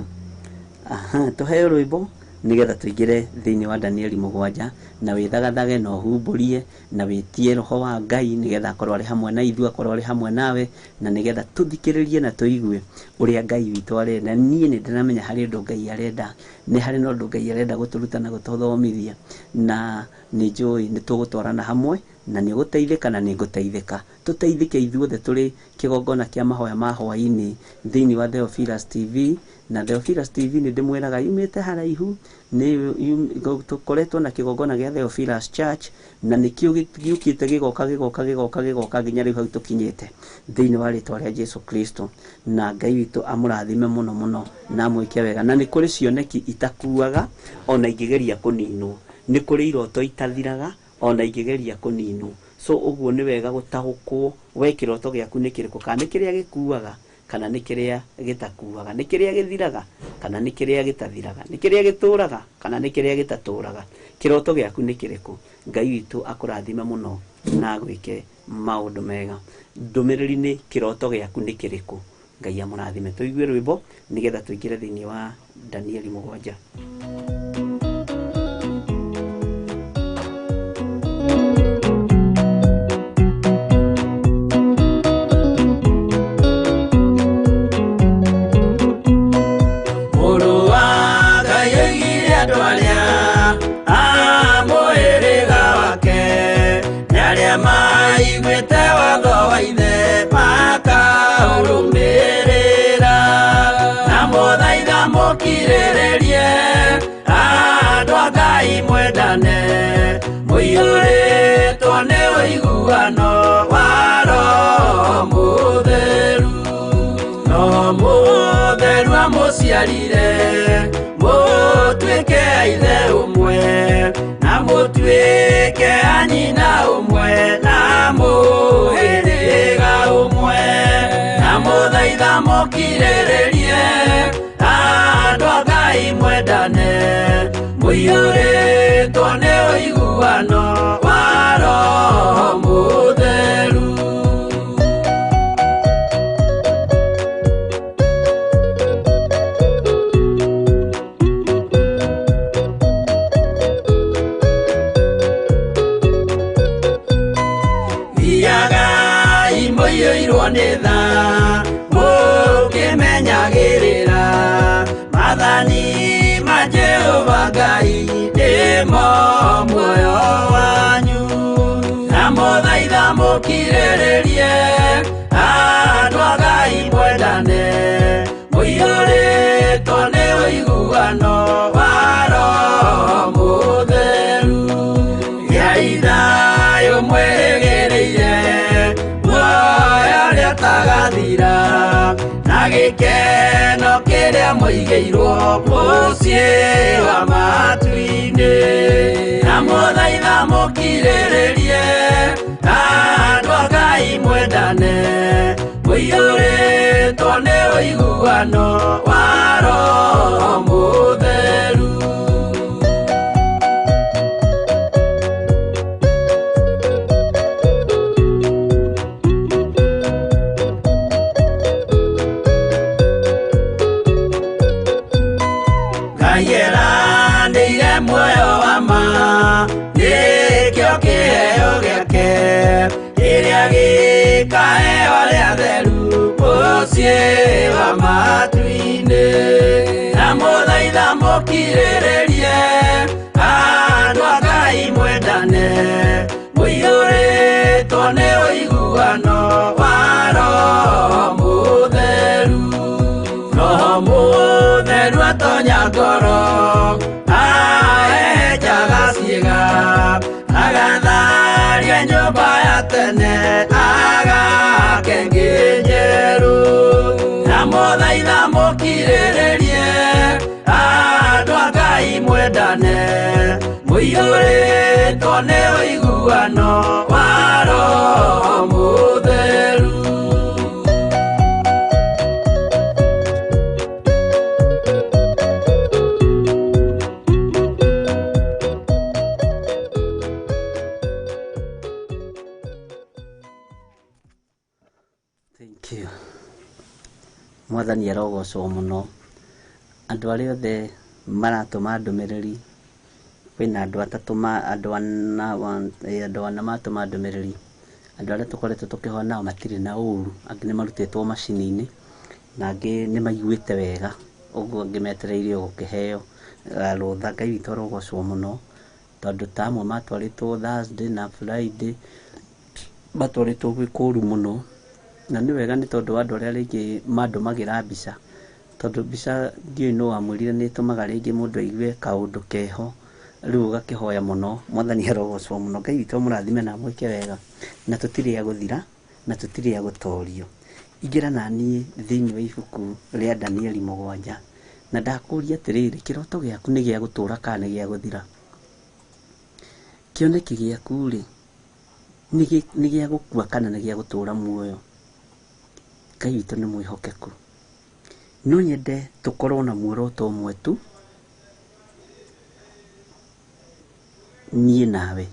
Aha, tũheo rwĩmbo nĩgetha tũingĩre thĩinĩ wa Danieli 7 na wĩthagathage na ũhumbũrie na wĩtie Roho wa Ngai nĩgetha akorwo arĩ hamwe na ithuĩ, akorwo arĩ hamwe nawe, na nĩgetha tũthikĩrĩrie na tũigue ũrĩa Ngai witũ arenda. Niĩ nĩ ndĩramenya harĩ ũndũ Ngai arenda, nĩ harĩ na ũndũ Ngai arenda gũtũruta na gũtũthomithia, na nĩ njũĩ nĩ tũgũtwarana hamwe na nĩ ũgũteithĩka na nĩ ngũteithĩka. Tũteithĩke ithuothe tũrĩ kĩgongona kĩa mahoya ma hwaĩ-inĩ thĩinĩ wa Theophilus TV. Na Theophilus TV nĩ ndĩmwĩraga yumĩte haraihu, nĩ tũkoretwo na kĩgongona gĩa Theophilus Church na nĩkĩo gĩũkĩte gĩgoka gĩgoka gĩgoka gĩgoka nginya rĩu hau tũkinyĩte thĩinĩ wa rĩtwa rĩa Jesu Kristo. Na Ngai witũ amũrathime mũno mũno na amwĩke wega. Na nĩ kũrĩ cioneki itakuaga ona ingĩgeria kũninwo, nĩ kũrĩ iroto itathiraga ona ingĩgeria kũninwo. So ũguo nĩ wega gũtaũkwo we kĩroto gĩaku nĩ kĩrĩkũ, kana nĩ kĩrĩa gĩkuaga kana nĩ kĩrĩa gĩtakuaga, nĩ kĩrĩa gĩthiraga kana nĩ kĩrĩa gĩtathiraga, nĩ kĩrĩa gĩtũraga kana nĩ kĩrĩa gĩtatũraga. Kĩroto gĩaku nĩ kĩrĩkũ? Ngai witũ akũrathime mũno na agwĩke maũndũ mega. Ndũmĩrĩri nĩ kĩroto gĩaku nĩ kĩrĩkũ? Ngai amũrathime. Tũigue rwĩmbo nĩgetha tũingĩre thĩinĩ wa Danieli 7. Andũ a Ngai mwendane, mũiyũrĩtwo nĩ ũiguano wa Roho Mũtheru. Roho Mũtheru amũciarire mũtuĩke a ithe ũmwe, na mũtuĩke a nyina ũmwe, na mũhĩrĩga ũmwe. Na mũthaitha mũkirĩrĩrie andũ a Ngai mwendane, mũiyũrĩtwo nĩ ũiguano wa Roho Mũtheru. Thiagai mũiyũirwo nĩ tha, mũkĩmenyagĩrĩra maathani ma Jehova Ngai nĩmo muoyo wanyu. Na mũthaitha mũkirĩrĩrie andũ a Ngai mwendane, mũiyũrĩtwo nĩ ũiguano wa Roho Mũtheru. Gĩai thayũ mwĩrĩgĩrĩire muoyo ũrĩa ũtagathira, na gĩkeno kĩrĩa mũigĩirwo mũciĩ wa matu-inĩ. Na mũthaitha mũkirĩrĩrie andũ a Ngai mwendane, mũiyũrĩtwo nĩ ũiguano wa Roho Mũtheru. Ngai eranĩire muoyo wa ma, nĩkĩo kĩheo gĩake kĩrĩa gĩkaheo arĩa atheru. Mũkirĩrĩrie andũ a Ngai mwendane, mũiyũrĩtwo nĩ ũiguano wa Roho Mũtheru. Roho Mũtheru atonya ngoro, ahehenjaga ciĩga, agatharia nyũmba ya tene, agake ĩngĩ njerũ. Ndamũthaitha mũkirĩrĩrie andũ a Ngai mwendane, mũiyũrĩtwo nĩ ũiguano wa Roho Mũtheru. Thank you. Mwathani arogocwo mũno. Andũ arĩa othe maratũma ndũmĩrĩri, kwĩna andũ atatũ ma andũ ana andũ ana matũma ndũmĩrĩri. Andũ arĩa tũkoretwo tũkĩhoya nao matirĩ na ũru, angĩ nĩ marutĩtwo macini-inĩ na angĩ nĩ maiguĩte wega, ũguo angĩ metereire o gũkĩheo rũtha. Ngai witũ arogocwo mũno, tondũ ta amwe matwarĩtwo Thursday na Friday, matwarĩtwo gwĩ kũru mũno. Na nĩ wega nĩ tondũ wa andũ arĩa rĩngĩ mandũmagĩra mbica, tondũ mbica ndiũĩ nũ wamwĩrire nĩ ĩtũmaga rĩngĩ mũndũ aigue kaũndũ keho, rĩu ũgakĩhoya mũno. Mwathani arogocwo mũno. Ngai witũ amũrathime na amwĩke wega, na tũtirĩ a gũthira na tũtirĩ a gũtorio. Ingĩra naniĩ thĩinĩ wa ibuku rĩa Danieli 7, na ndakũria atĩrĩrĩ, kĩroto gĩaku nĩ gĩa gũtũra kana nĩ gĩa gũthira? Kĩoneki gĩaku rĩ, nĩ gĩa gũkua kana nĩ gĩa gũtũra muoyo? Ngai witũ nĩ mwĩhokeku. No nyende tũkorwo na muoroto ũmwe tu, niĩ nawe,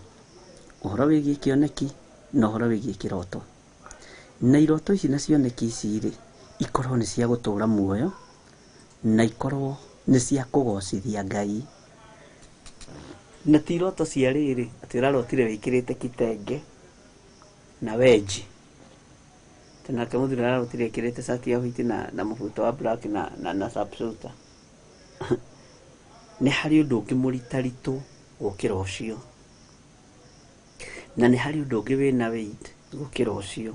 ũhoro wĩgiĩ kĩoneki na ũhoro wĩgiĩ kĩroto. Na iroto ici na cioneki ici rĩ, ikorwo nĩ cia gũtũra muoyo na ikorwo nĩ cia kũgocithia Ngai. Na ti iroto cia rĩrĩ atĩ ũrarotire wĩkĩrĩte kitenge na wenji, nake mũthuri ararotire ekĩrĩte cati ya white na mũbuto wa black na sharpshooter. Nĩ harĩ ũndũ ũngĩ mũritaritũ gũkĩra ũcio, na nĩ harĩ ũndũ ũngĩ wĩna weight gũkĩra ũcio.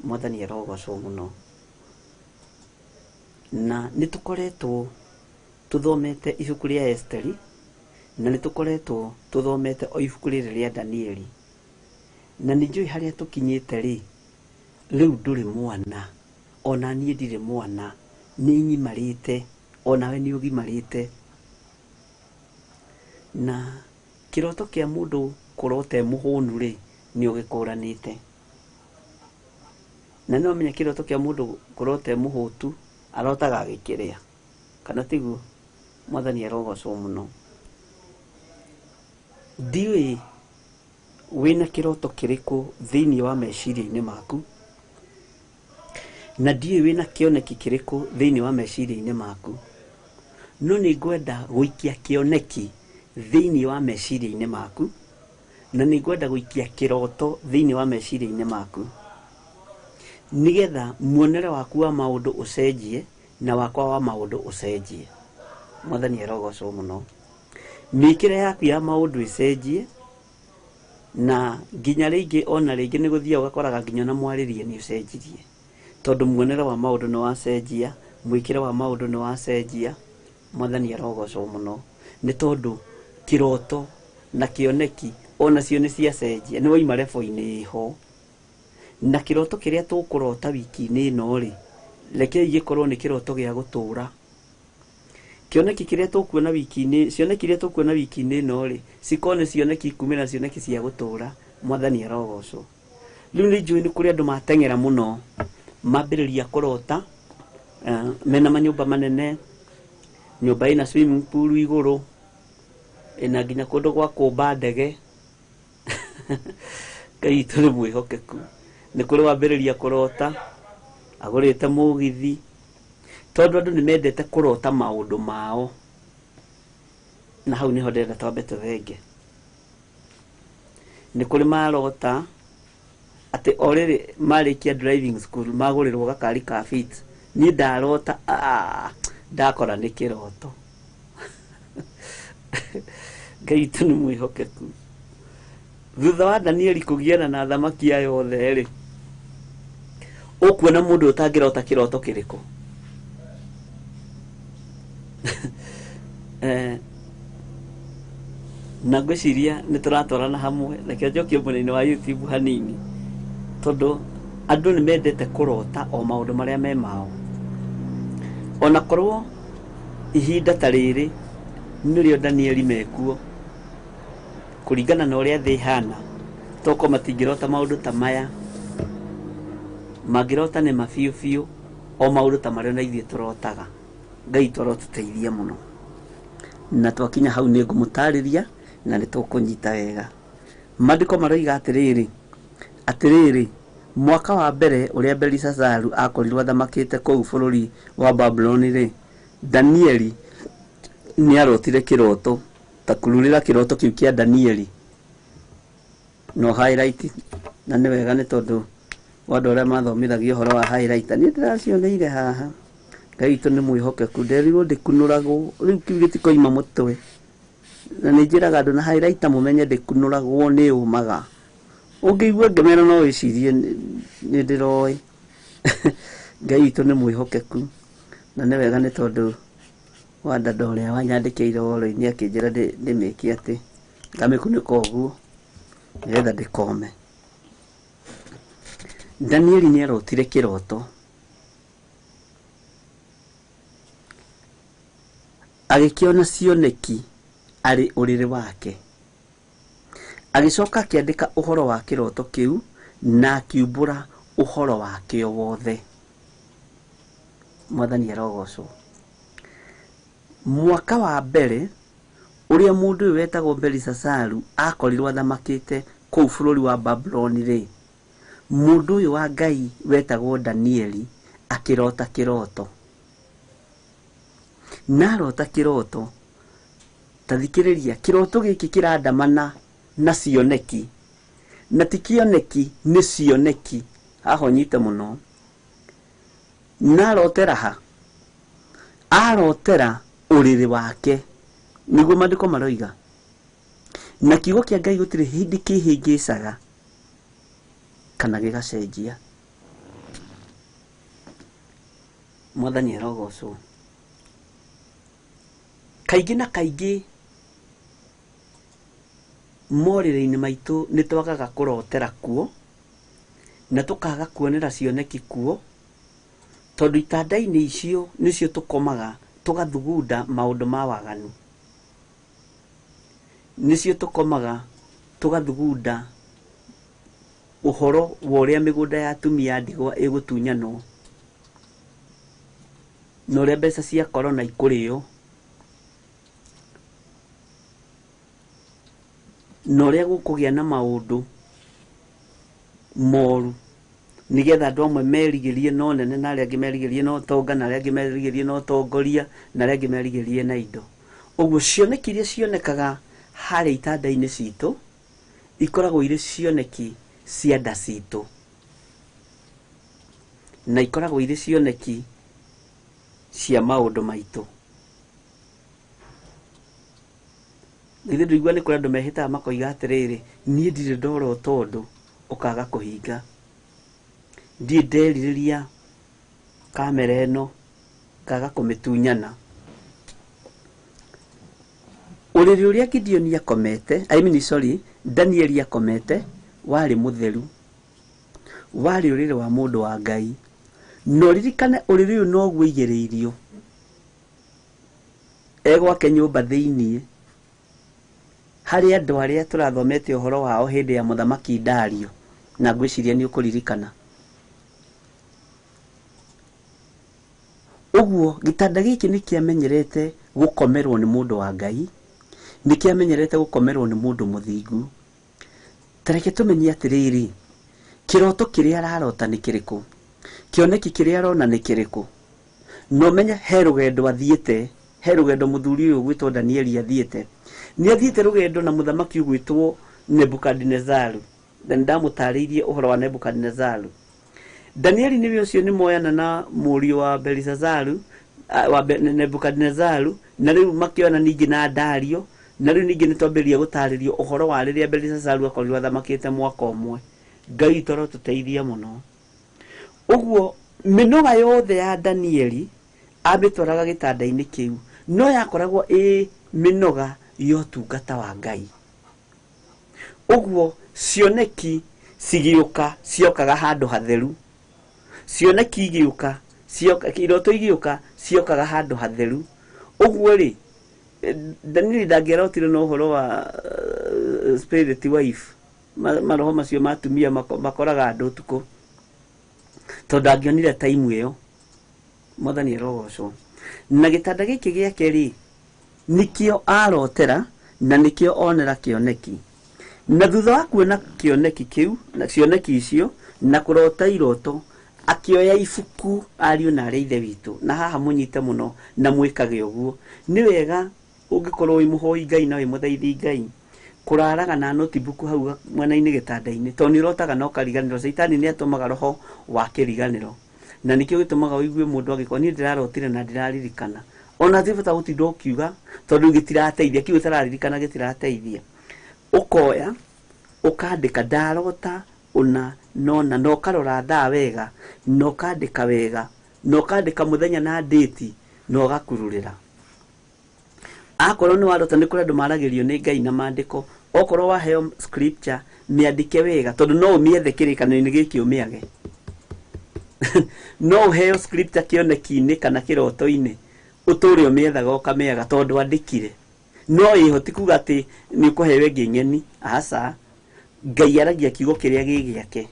Mwathani arogocwo mũno. Na nĩ tũkoretwo tũthomete ibuku rĩa Esteri, na nĩ tũkoretwo tũthomete o ibuku rĩrĩ rĩa Danieli, na nĩ njũĩ harĩa tũkinyĩte rĩ, rĩu ndũrĩ mwana, ona niĩ ndirĩ mwana, nĩ ngimarĩte, onawe nĩ ũgimarĩte. Na kĩroto kĩa mũndũ kũrota e mũhũnu rĩ, nĩ ũgĩkũranĩte. Na no menye kĩroto kĩa mũndũ kũrota e mũhũtu, arotaga agĩkĩrĩa, kana tiguo? Mwathani arogocwo mũno. Ndiũĩ wĩna kĩroto kĩrĩkũ thĩinĩ wa meciria-inĩ maku, na ndiũĩ wĩna kĩoneki kĩrĩkũ thĩinĩ wa meciria-inĩ maku, no nĩ ngwenda gũikia kĩoneki thĩinĩ wa meciria-inĩ maku, na nĩ ngwenda gũikia kĩroto thĩinĩ wa meciria-inĩ maku, nĩgetha muonere waku wa maũndũ ũcenjie na wakwa wa maũndũ ũcenjie. Mwathani arogocwo mũno. Mĩkĩre yaku ya maũndũ ĩcenjie, na nginya rĩngĩ ona rĩngĩ nĩ gũthiaga ũgakoraga nginya ona mwarĩrie nĩ ũcenjirie, tondũ muonere wa maũndũ nĩ wacenjia, mwĩkĩre wa maũndũ nĩ wacenjia. Mwathani arogocwo mũno, nĩ tondũ kĩroto na kĩoneki onacio nĩ ciacenjia, nĩ waima rebo-inĩ ĩho. Na kĩroto kĩrĩa tũkũrota wiki-inĩ ĩno rĩ, rekei gĩkorwo nĩ kĩroto gĩa gũtũra. Kĩoneki kĩrĩa tũkuona wiki-inĩ, cioneki iria tũkuona wiki-inĩ ĩno rĩ, cikorwo nĩ cioneki kumĩra cioneki cia gũtũra. Mwathani arogocwo. Rĩu nĩ njũĩ nĩ kũrĩ andũ mateng'era mũno, mambĩrĩria kũrota mena manyũmba manene, nyũmba ĩna swimming pool igũrũ, ĩna nginya kũndũ gwa kũmba ndege. Ngai witũ nĩ mwĩhokeku. Nĩ kũrĩ wambĩrĩria kũrota agũrĩte mũgithi, tondũ andũ nĩ mendete kũrota maũndũ mao, na hau nĩho ndĩrenda twambe tũthenge. Nĩ kũrĩ marota atĩ o rĩrĩ marĩkia driving school magũrĩrwo gakari ka Fit. Niĩ ndarota, ndakora nĩ kĩroto. Ngai witũ nĩ mwĩhokeku. Thutha wa Danieli kũgiana na athamaki aya othe rĩ, ũkuona mũndũ ũtangĩrota kĩroto kĩrĩkũ? Na ngwĩciria nĩ tũratwarana hamwe, reke njokie mwena-inĩ wa YouTube hanini, tondũ andũ nĩ mendete kũrota o maũndũ marĩa me mao. Ona korwo ihinda ta rĩrĩ nĩrĩo Danieli mekuo, kũringana na ũrĩa thĩ ĩhana, toko matingĩrota maũndũ ta maya, mangĩrota nĩ ma biũ biũ, o maũndũ ta marĩa na ithuĩ tũrotaga. Ngai witũ arotũteithia mũno. Na twakinya hau nĩ ngũmũtarĩria na nĩ tũkũnyita wega. Maandĩko maroiga atĩrĩrĩ, atĩrĩrĩ, mwaka wa mbere ũrĩa Belishazaru akorirwo athamakĩte kũu bũrũri wa Babuloni rĩ, Danieli nĩ arotire kĩroto, ta kururĩra kĩroto kĩu kĩa Danieli. No highlight, na nĩ wega nĩ tondũ wa andũ arĩa mathomithagia ũhoro wa highlight. Niĩ ndĩracioneire haha. Ngai witũ nĩ mwĩhokeku, nderirwo ndĩkunũragwo, rĩu kĩu gĩtikoima mũtwe. Na nĩ njĩraga andũ na highlight mũmenye ndĩkunũragwo nĩ yũmaga. Ũngĩigua ngĩmera no wĩcirie nĩ ndĩroĩ. Ngai witũ nĩ mwĩhokeku, na nĩ wega nĩ tondũ wa dada ũrĩa wanyandĩkĩire ũhoro-inĩ akĩnjĩra ndĩmĩke atĩ ngamĩkunĩka ũguo nĩgetha ndĩkome. Danieli nĩ arotire kĩroto, agĩkĩona cioneki arĩ ũrĩrĩ wake. Agĩcoka akĩandĩka ũhoro wa kĩroto kĩu na akiumbũra ũhoro wakĩo wothe. Mwathani arogocwo. Mwaka wa mbere ũrĩa mũndũ ũyũ wetagwo Belishazaru akorirwo athamakĩte kũu bũrũri wa Babuloni rĩ, mũndũ ũyũ wa Ngai wetagwo Danieli akĩrota kĩroto. Na arota kĩroto, ta thikĩrĩria, kĩroto gĩkĩ kĩrandamana na cioneki, na ti kĩoneki nĩ cioneki. Haha ũnyite mũno. Na arotera ha? Arotera ũrĩrĩ wake, nĩguo maandĩko maroiga. Na kiugo kĩa Ngai gũtirĩ hĩndĩ kĩhĩngĩcaga kana gĩgacenjia. Mwathani arogocwo. Kaingĩ na kaingĩ morĩrĩ-inĩ maitũ nĩ twagaga kũrotera kuo na tũkaga kuonera cioneki kuo, tondũ itanda-inĩ icio nĩcio tũkomaga tũgathugunda maũndũ ma waganu. Nĩcio tũkomaga tũgathugunda ũhoro wa ũrĩa mĩgũnda ya atumia a ndigwa ĩgũtunyanwo, na ũrĩa mbeca cia korona ikũrĩo, na ũrĩa gũkũgĩa na maũndũ moru, nĩgetha andũ amwe merigĩrie na ũnene, na arĩa angĩ merigĩrie na ũtonga, na arĩa angĩ merigĩrie na ũtongoria, na arĩa angĩ merigĩrie na indo. Ũguo cioneki iria cionekaga harĩa itanda-inĩ citũ ikoragwo irĩ cioneki cia nda citũ, na ikoragwo irĩ cioneki cia maũndũ maitũ. Githĩ ndũigua nĩ kũrĩ andũ mehĩtaga makoiga atĩrĩrĩ, niĩ ndirĩ ndorota ũndũ ũkaga kũhinga, ndirĩ nderirĩria kamera ĩno ngaga kũmĩtunyana. Ũrĩrĩ ũrĩa Gideoni akomete, I mean sorry, Danieli akomete warĩ mũtheru, warĩ ũrĩrĩ wa mũndũ wa Ngai. Na ũririkane ũrĩrĩ ũyũ noguo aigĩrĩirio e gwake nyũmba thĩiniĩ, harĩ andũ arĩa tũrathomete ũhoro wao hĩndĩ ya mũthamaki Dario, na ngwĩciria nĩ ũkũririkana. Ũguo gĩtanda gĩkĩ nĩ kĩamenyerete gũkomerwo nĩ mũndũ wa Ngai, nĩ kĩamenyerete gũkomerwo nĩ mũndũ mũthingu. Ta reke tũmenye atĩrĩrĩ, kĩroto kĩrĩa ararota nĩ kĩrĩkũ, kĩoneki kĩrĩa arona nĩ kĩrĩkũ. Na ũmenye he rũgendo athiĩte, he rũgendo mũthuri ũyũ ũgwĩtwo Danieli athiĩte. Nĩ athiĩte rũgendo na mũthamaki ũgwĩtwo Nebukadinezaru. Na nĩndamũtarĩirie ũhoro wa Nebukadinezaru. Danieli nĩwe ũcio nĩ moyana na mũriũ wa Belishazaru, wa Nebukadinezaru, na rĩu makĩona ningĩ na Dario, Na rĩu ningĩ nĩ twambĩrĩria gũtarĩrio ũhoro wa rĩrĩa Belishazaru akorirwo athamakĩte mwaka ũmwe. Ngai witũ arotũteithia mũno. Ũguo mĩnoga yothe ya Danieli amĩtwaraga gĩtanda-inĩ kĩu, no yakoragwo ĩ mĩnoga ya ũtungata wa Ngai. Ũguo cioneki cigĩũka ciokaga handũ hatheru. Cioneki igĩũka, cioka, iroto igĩũka ciokaga handũ hatheru. Ũguo rĩ, Danieli ndangĩarotire na ũhoro wa spirit wife, maroho macio ma atumia makoraga andũ ũtukũ, tondũ angĩonire time ĩyo. Mwathani arogocwo. Na gĩtanda gĩkĩ gĩake rĩ, nĩkĩo arotera na nĩkĩo onera kĩoneki. Na thutha wa kuona kĩoneki kĩu na cioneki icio na kũrota iroto, akĩoya ibuku ariũ na arĩa ithe witũ. Na haha mũnyite mũno na mwĩkage ũguo. Nĩ wega ũngĩkorwo wĩ mũhoi Ngai na wĩ mũthaithi Ngai, kũraraga na notebook hau mwena-inĩ gĩtanda-inĩ, tondũ nĩ ũrotaga na ũkariganĩrwo. Caitani nĩ atũmaga roho wa kĩriganĩro, na nĩkĩo gĩtũmaga ũigue mũndũ agĩkorwo niĩ ndĩrarotire na ndĩraririkana. Ona ti bata gũtinda ũkiuga, tondũ gĩtirateithia, kiugo ũtararirikana gĩtirateithia. Ũkoya ũkandĩka ndarota ũna nona, na ũkarora thaa wega, na ũkandĩka wega, na ũkandĩka mũthenya na date, na ũgakururĩra. Akorwo nĩ warota, nĩ kũrĩ andũ maragĩrio nĩ Ngai na maandĩko. Okorwo waheo scripture, mĩandĩke wega, tondũ no ũmĩethe kĩrĩkanĩro-inĩ gĩkĩ ũmĩage. No ũheo scripture kĩoneki-inĩ kana kĩroto-inĩ, ũtũre ũmĩethaga ũkamĩaga tondũ andĩkire. No ĩho ti kuga atĩ nĩ ũkũheo ĩngĩ ng'eni, aca. Ngai aragia kiugo kĩrĩa gĩ gĩake.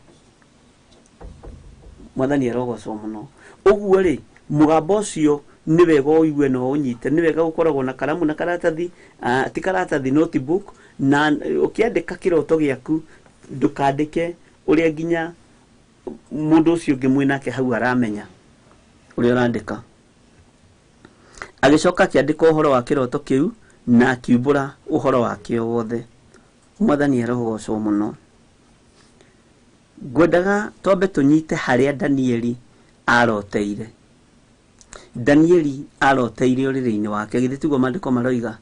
Mwathani arogocwo mũno. Ũguo rĩ, mũgambo ũcio nĩ wega ũigue na ũnyite. Nĩ wega gũkoragwo na karamu na karatathi, ti karatathi, notebook, na ũkĩandĩka kĩroto gĩaku ndũkandĩke ũrĩa nginya mũndũ ũcio ũngĩ mwĩnake hau aramenya ũrĩa ũrandĩka. Agĩcoka akĩandĩka ũhoro wa kĩroto kĩu na akiumbũra ũhoro wakĩo wothe. Mwathani arogocwo mũno. Ngwendaga twambe tũnyite harĩa Danieli aroteire. Danieli aroteire ũrĩrĩ-inĩ wake, githĩ tiguo maandĩko maroiga?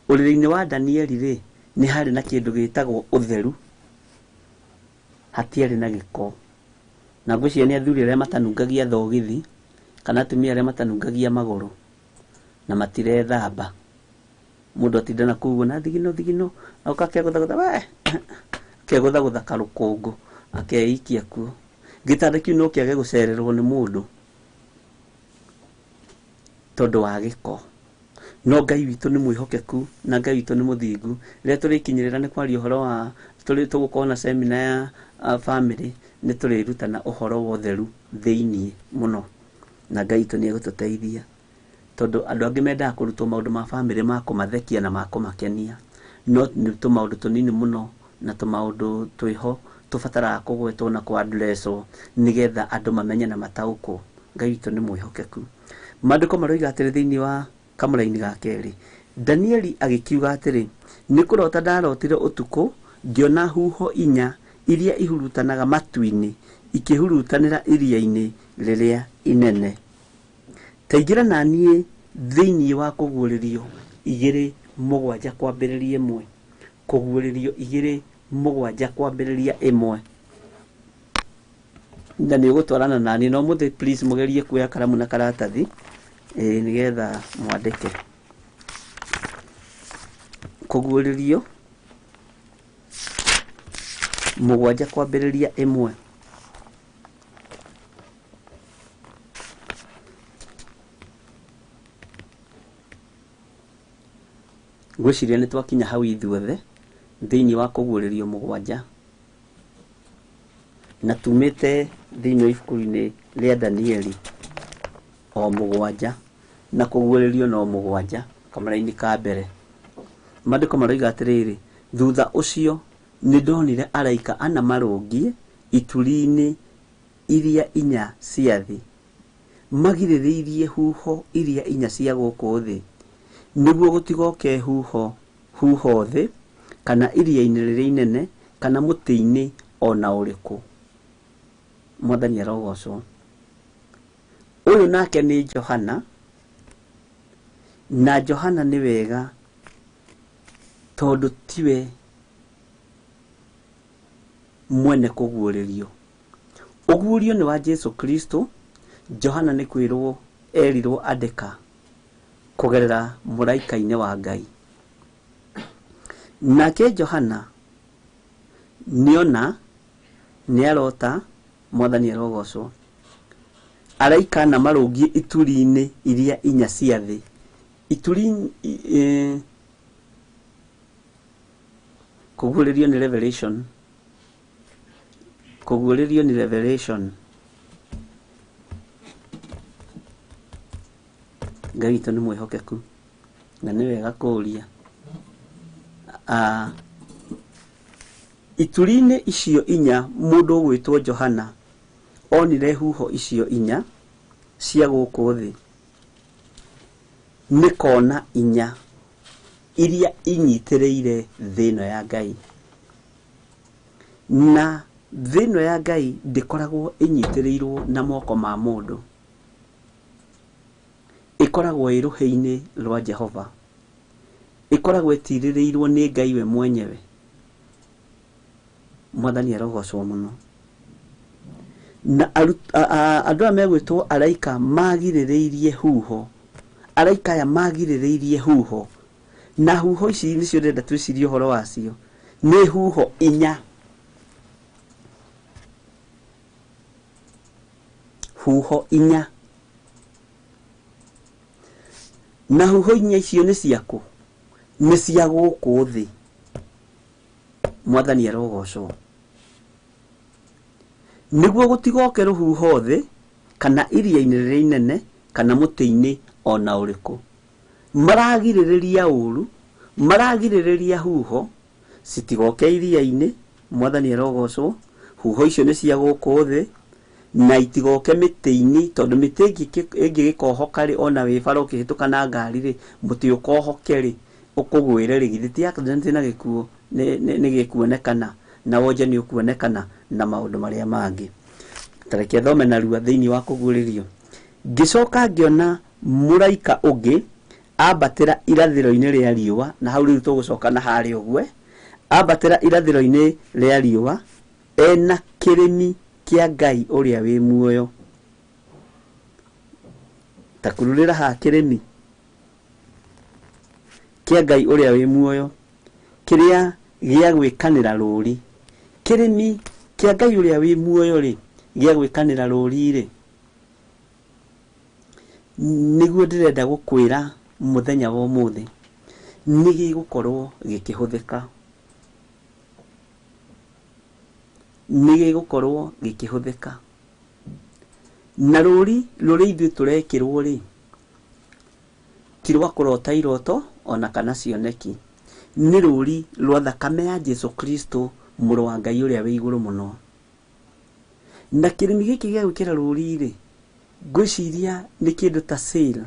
Ũrĩrĩ-inĩ wa Danieli rĩ, nĩ harĩ na kĩndũ gĩtagwo ũtheru, hatiarĩ na gĩko. Na ngwĩciria nĩ athuri arĩa matanungagia thogithi, kana atumia arĩa matanungagia magũrũ na matirethamba. Mũndũ atinda na kũu na thigino thigino, oka akegũthagũtha, we akegũthagũtha karũkũngũ, akeikia kuo. Gĩtanda kĩu no kĩage gũcererwo nĩ mũndũ tondũ wa gĩko. No Ngai witũ nĩ mwĩhokeku na Ngai witũ nĩ mũthingu. Rĩrĩa tũrĩkinyĩrĩra nĩ kwaria ũhoro wa tũgũkorwo na semina ya family, nĩ tũrĩrutana ũhoro wa ũtheru thĩiniĩ mũno, na Ngai witũ nĩ egũtũteithia. Tondũ andũ angĩ mendaga kũrutwo maũndũ ma family ma kũmathekia na ma kũmakenia, no nĩ tũmaũndũ tũnini mũno na tũmaũndũ twĩho tũbataraga kũgwetwo na kũ-addresswo nĩgetha andũ mamenye na mataũkwo. Ngai witũ nĩ mwĩhokeku. Maandĩko maroiga atĩrĩ thĩiniĩ wa kamũraini ga kerĩ, Danieli agĩkiuga atĩrĩ, nĩ kũrota ndarotire ũtukũ ngĩona huho inya iria ihurutanaga matu-inĩ ikĩhurutanĩra iria-inĩ rĩrĩa inene. Taingĩra na niĩ thĩiniĩ wa kũguũrĩrio 2:7 kwambĩrĩria 1. Kũguũrĩrio 2:7 kwambĩrĩria 1. Na nĩ ũgũtwarana na niĩ, no mũthĩ please mũgerie kuoya karamu na karatathi, nĩgetha mwandĩke. Kũguũrĩrio 7 kwambĩrĩria 1. Ngwĩciria nĩ twakinya hau ithuothe thĩiniĩ wa kũguũrĩrio 7, na tumĩte thĩiniĩ wa ibuku-inĩ rĩa Danieli o 7 na kũguũrĩrio no 7 kamũraini ka mbere. Maandĩko maroiga atĩrĩrĩ, thutha ũcio nĩ ndonire araika ana marũngiĩ ituri-inĩ iria inya cia thĩ, magirĩrĩirie huho iria inya cia gũkũ thĩ, nĩguo gũtigoke huho thĩ, kana iria-inĩ rĩrĩa inene, kana mũtĩ-inĩ ona ũrĩkũ. Mwathani arogocwo. Ũyũ nake nĩ Johana, Na Johana nĩ wega tondũ tiwe mwene kũguũrĩrio. Ũguũrio nĩ wa Jesu Kristo. Johana nĩ kwĩrwo erirwo andĩka kũgerera mũraika-inĩ wa Ngai. Nake Johana nĩona nĩarota, Mwathani arogocwo, araika na marũngiĩ ituri-inĩ iria inya cia thĩ. Ituri kũguũrĩrio nĩ revelation. Kũguũrĩrio nĩ revelation. Ngai witũ nĩ mwĩhokeku na nĩ wega kũũria. Ituri-inĩ icio inya mũndũ ũgwĩtwo Johana onire huho icio inya cia gũkũ thĩ nĩ kona inya iria inyitĩrĩire thĩ ĩno ya Ngai. Na thĩ ĩno ya Ngai ndĩkoragwo ĩnyitĩrĩirwo na moko ma mũndũ, ĩkoragwo ĩ rũhĩ-inĩ rwa Jehova, ĩkoragwo ĩtirĩrĩirwo nĩ Ngai we mwenyewe. Mwathani arogocwo mũno. Na andũ aya megwĩtwo araika magirĩrĩirie huho, araika aya magirĩrĩirie huho, na huho ici nĩcio ndĩrenda twĩcirie ũhoro wacio, nĩ huho inya. Huho inya. Na huho inya icio nĩ ciakũ? Nĩ cia gũkũ thĩ. Mwathani arogocwo. Nĩguo gũtigoke rũhuho thĩ kana iria-inĩ rĩrĩa inene kana mũtĩ-inĩ ona ũrĩkũ. Maragirĩrĩria ũru, maragirĩrĩria huho citigoke iria-inĩ. Mwathani arogocwo. Huho icio nĩ cia gũkũ thĩ na itigoke mĩtĩ-inĩ, tondũ mĩtĩ ĩngĩgĩkohoka rĩ, ona wĩ bara ũkĩhĩtũka na ngari rĩ, mũtĩ ũkohoke rĩ, ũkũgwĩre rĩ, githĩ ti accident na gĩkuũ nĩ gĩkuonekana, na wonje nĩ ũkuonekana na maũndũ marĩa mangĩ. Ta reke thome narua thĩinĩ wa kũguũrĩrio. Ngĩcoka ngĩona mũraika ũngĩ ambatĩra irathĩro-inĩ rĩa riũa, na hau rĩu tũgũcoka na harĩa ũguo, ambatĩra irathĩro-inĩ rĩa riũa ena kĩrĩmi kĩa Ngai ũrĩa wĩ muoyo. Ta kururĩra haha, kĩrĩmi kĩa Ngai ũrĩa wĩ muoyo kĩrĩa gĩa gwĩkanĩra rũri. Kĩrĩmi kĩa Ngai ũrĩa wĩ muoyo rĩ, gĩa gwĩkanĩra rũri rĩ, nĩguo ndĩrenda gũkwĩra mũthenya wa ũmũthĩ nĩ gĩgũkorwo gĩkĩhũthĩka, nĩ gĩgũkorwo gĩkĩhũthĩka. Na rũri rũrĩa ithuĩ tũrekĩrwo rĩ, ti rwa kũrota iroto ona kana cioneki, nĩ rũri rwa thakame ya Jesu Kristo mũrũ wa Ngai ũrĩa wĩ igũrũ mũno. Na kĩrĩmi gĩkĩ gĩa gwĩkĩra rũri rĩ, ngwĩciria nĩ kĩndũ ta seal,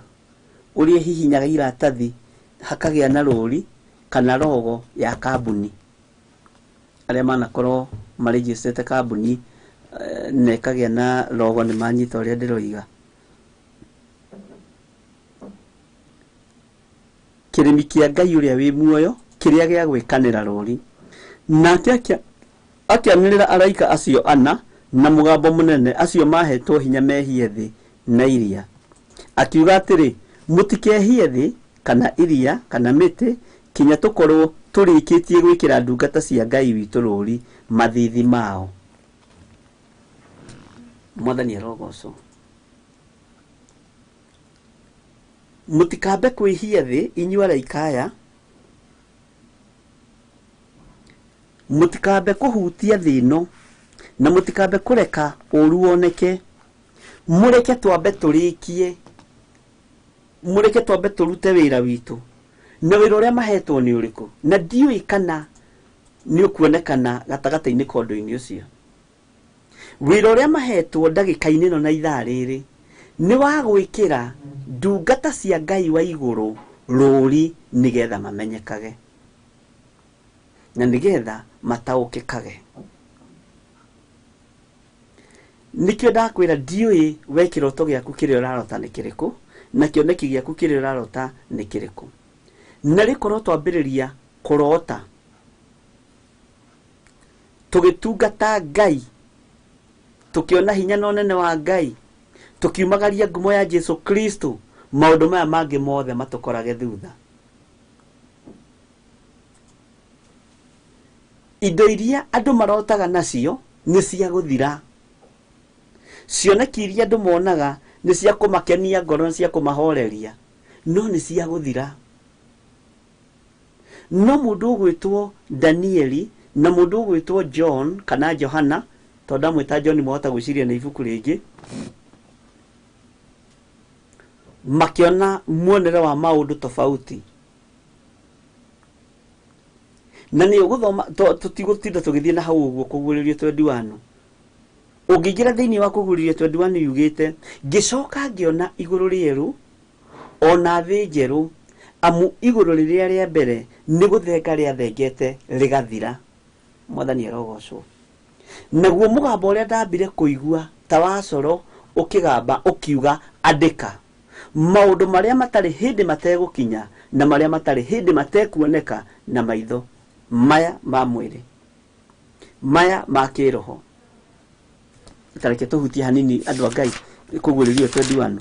ũrĩa hihinyaga iratathi hakagĩa na rũri kana rogo ya kambuni. Arĩa manakorwo marĩnjĩcĩte kambuni na ĩkagĩa na rogo nĩ manyita ũrĩa ndĩroiga. Kĩrĩmi kĩa Ngai ũrĩa wĩ muoyo kĩrĩa gĩa gwĩkanĩra rũri. Nake akĩanĩrĩra araika acio ana na mũgambo mũnene, acio mahetwo hinya mehie thĩ na iria, akiuga atĩrĩ, mũtikehie thĩ kana iria kana mĩtĩ kinya tũkorwo tũrĩkĩtie gwĩkĩra ndungata cia Ngai witũ rũri mathithi mao. Mwathani arogocwo. Mũtikambe kwĩhia thĩ inyuĩ araika aya, mũtikambe kũhutia thĩ ĩno, na mũtikambe kũreka ũru woneke. Mũreke twambe tũrĩkie, mũreke twambe tũrute wĩra witũ. Na wĩra ũrĩa mahetwo nĩ ũrĩkũ? Na ndiũĩ kana nĩ ũkuonekana gatagatĩ-inĩ ka ũndũ-inĩ ũcio. Wĩra ũrĩa mahetwo ndagĩka-inĩ ĩno na ithaa rĩrĩ nĩ wa gwĩkĩra ndungata cia Ngai wa igũrũ rũri nĩgetha mamenyekage na nĩgetha mataũkĩkage. Nĩkĩo ndakwĩra ndiũĩ we kĩroto gĩaku kĩrĩa ũrarota nĩ kĩrĩkũ, Na kĩoneki gĩaku kĩrĩa ũrarota nĩ kĩrĩkũ? Na rĩkorwo twambĩrĩria kũrota tũgĩtungata Ngai, tũkĩona hinya na ũnene wa Ngai, tũkiumagaria ngumo ya Jesu Kristo, maũndũ maya mangĩ mothe matũkorage thutha. Indo iria andũ marotaga nacio nĩ cia gũthira. Cioneki iria andũ monaga nĩ cia kũmakenia ngoro, nĩ cia kũmahoreria, no nĩ cia gũthira. No mũndũ ũgwĩtwo Danieli na mũndũ ũgwĩtwo John kana Johana, tondũ ndamwĩta John mwahota gwĩciria nĩ ibuku rĩngĩ, makĩona muonere wa maũndũ tofauti. Na nĩ ũgũthoma, tũtigũtinda tũgĩthiĩ na hau ũguo kũguũrĩrio 21. Ũngĩingĩra thĩinĩ wa kũguũrĩrio 21 yugĩte, ngĩcoka ngĩona igũrũ rĩerũ ona thĩ njerũ, amu igũrũ rĩrĩa rĩa mbere nĩ gũthenga rĩathengete rĩgathira. Mwathani arogocwo. Naguo mũgambo ũrĩa ndambire kũigua ta wa coro ũkĩgamba ũkiuga, andĩka maũndũ marĩa matarĩ hĩndĩ mategũkinya na marĩa matarĩ hĩndĩ matekuoneka na maitho maya ma mwĩrĩ, maya ma kĩroho. Tareke tũhutie hanini andũ a Ngai kũguũrĩrio 21,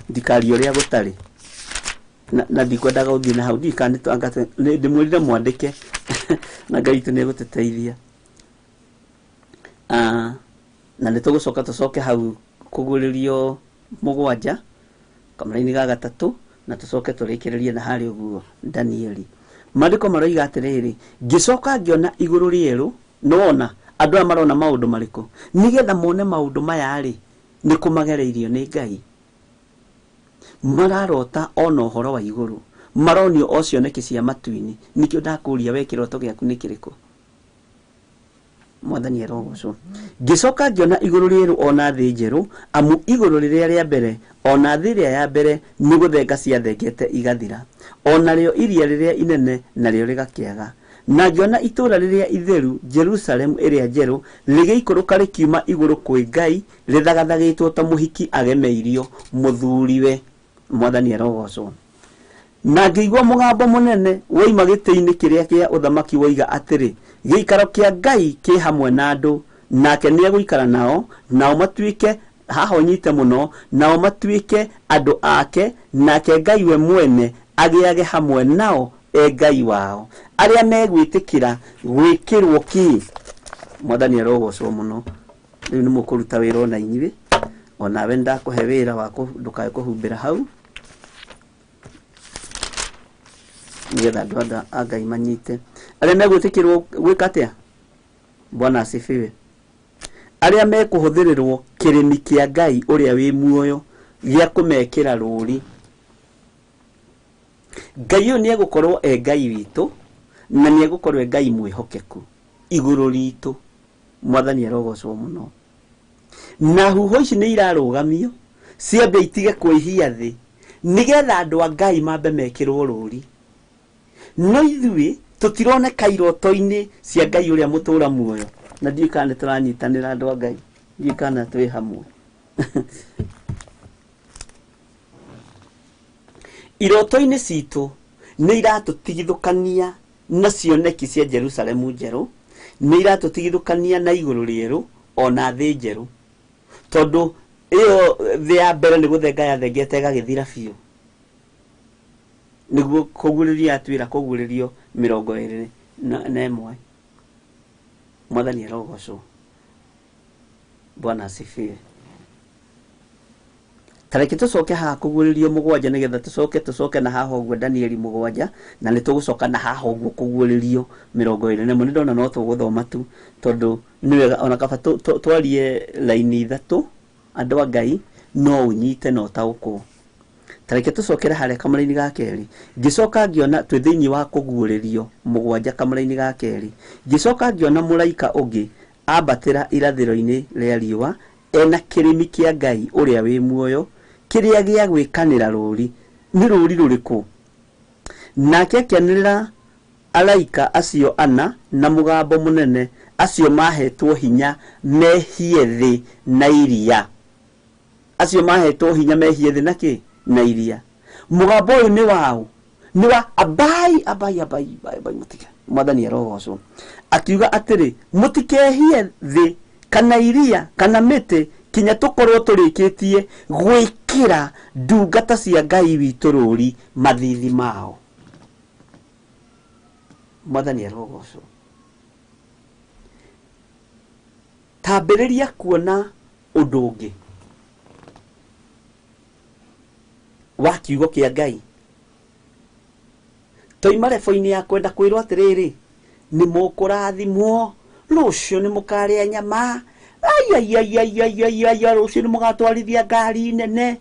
ndikaria ũrĩa gũtarĩ na ndikwendaga gũthiĩ na hau, ndimwĩrire mwandĩke na Ngai witũ nĩegũtũteithia. Na nĩ tũgũcoka tũcoke hau kũguũrĩrio 7 kamũra-inĩ ga 3, na tũcoke tũrĩkĩrĩrie na harĩa ũguo Danieli. Maandĩko maroiga atĩrĩrĩ, ngĩcoka ngĩona igũrũ rĩerũ. Nĩwona andũ aya marona maũndũ marĩkũ? Nĩgetha mone maũndũ maya rĩ, nĩ kũmagereirio nĩ Ngai. Mararota ona ũhoro wa igũrũ, maronio o cioneki cia matu-inĩ. Nĩkĩo ndakũria we kĩroto gĩaku nĩ kĩrĩkũ? Mwathani arogocwo. Ngĩcoka ngĩona igũrũ rĩerũ ona thĩ njerũ, amu igũrũ rĩrĩa rĩa mbere ona thĩ ĩrĩa ya mbere nĩ gũthenga ciathengete igathira, ona rĩo iria rĩrĩa inene narĩo rĩgakĩaga. Na ngĩona itũũra rĩrĩa itheru, Jerusalemu ĩrĩa njerũ, rĩgĩikũrũka rĩkiuma igũrũ kwĩ Ngai, rĩthagathagĩtwo ta mũhiki agemeirio mũthuriwe. Mwathani arogocwo. Na ngĩigua mũgambo mũnene woima gĩtĩ-inĩ kĩrĩa kĩa ũthamaki woiga atĩrĩ, gĩikaro kĩa Ngai kĩ hamwe na andũ, nake nĩegũikara nao, nao matuĩke, haha ũnyite mũno, nao matuĩke andũ ake, nake Ngai we mwene agĩage hamwe nao e Ngai wao. Arĩa megwĩtĩkĩra gwĩkĩrwo kĩ? Mwathani arogocwo mũno. Rĩu nĩ mũkũruta wĩra ona inyuĩ, onawe ndakũhe wĩra wa ndũkae kũhumbĩra hau, nĩgetha andũ a Ngai manyite. Arĩa megwĩtĩkĩrwo gwĩka atĩa? Bwana asifiwe. Arĩa mekũhũthĩrĩrwo kĩrĩmi kĩa Ngai ũrĩa wĩ muoyo gĩa kũmekĩra rũũri. Ngai ũyũ nĩegũkorwo e Ngai witũ, na nĩegũkorwo e Ngai mwĩhokeku igũrũ ritũ. Mwathani arogocwo mũno. Na huho ici nĩ irarũgamio ciambe itige kwĩhia thĩ, nĩgetha andũ a Ngai mambe mekĩrwo rũũri. No ithuĩ tũtironeka iroto-inĩ cia Ngai ũrĩa mũtũũra muoyo. Na ndiũĩ kana nĩ tũranyitanĩra andũ a Ngai, ndiũĩ kana twĩ hamwe. Iroto-inĩ citũ nĩ iratũtigithũkania na cioneki cia Jerusalemu njerũ, nĩ iratũtigithũkania na igũrũ rĩerũ ona thĩ njerũ, tondũ ĩyo thĩ ya mbere nĩ gũthenga yathengete ĩgagĩthira biũ. Nĩguo kũguũrĩrio yatwĩra kũguũrĩrio 21. Mwathani arogocwo. Bwana asifiwe. Tareke tũcoke haha kũguũrĩrio 7, nĩgetha tũcoke na haha ũguo Danieli 7, na nĩ tũgũcoka na haha ũguo kũguũrĩrio 21. Nĩ ndona no tũgũthoma tu, tondũ nĩ wega ona kaba twarie laini 3, andũ a Ngai, no ũnyite na ũtaũkwo. Tareke tũcokere harĩa kamũra-inĩ ga kerĩ. Ngĩcoka ngĩona twĩ thĩinĩ wa kũguũrĩrio 7 kamũra-inĩ ga kerĩ. Ngĩcoka ngĩona mũraika ũngĩ ambatĩra irathĩro-inĩ rĩa riũa, ena kĩrĩmi kĩa Ngai ũrĩa wĩ muoyo, kĩrĩa gĩa gwĩkanĩra rũũri. Nĩ rũũri rũrĩkũ? Nake akĩanĩrĩra araika acio ana na mũgambo mũnene, acio mahetwo hinya mehie thĩ na iria. Acio mahetwo hinya mehie thĩ na kĩ? na iria. Mũgambo ũyũ nĩ waũ? Nĩ wa abai abai abai abai mũtika. Mwathani arogocwo. Akiuga atĩrĩ, mũtikehie thĩ kana iria kana mĩtĩ kinya tũkorwo tũrĩkĩtie gwĩkĩra ndungata cia Ngai witũ rũri mathithi mao. Mwathani arogocwo. Tambĩrĩria kuona ũndũ ũngĩ wa kiugo kĩa Ngai. Toima rebo-inĩ ya kwenda kwĩrwo atĩrĩrĩ, nĩ mũkũrathimwo, rũciũ nĩ mũkarĩa nyama, ai, rũciũ nĩ mũgatwarithia ngari nene.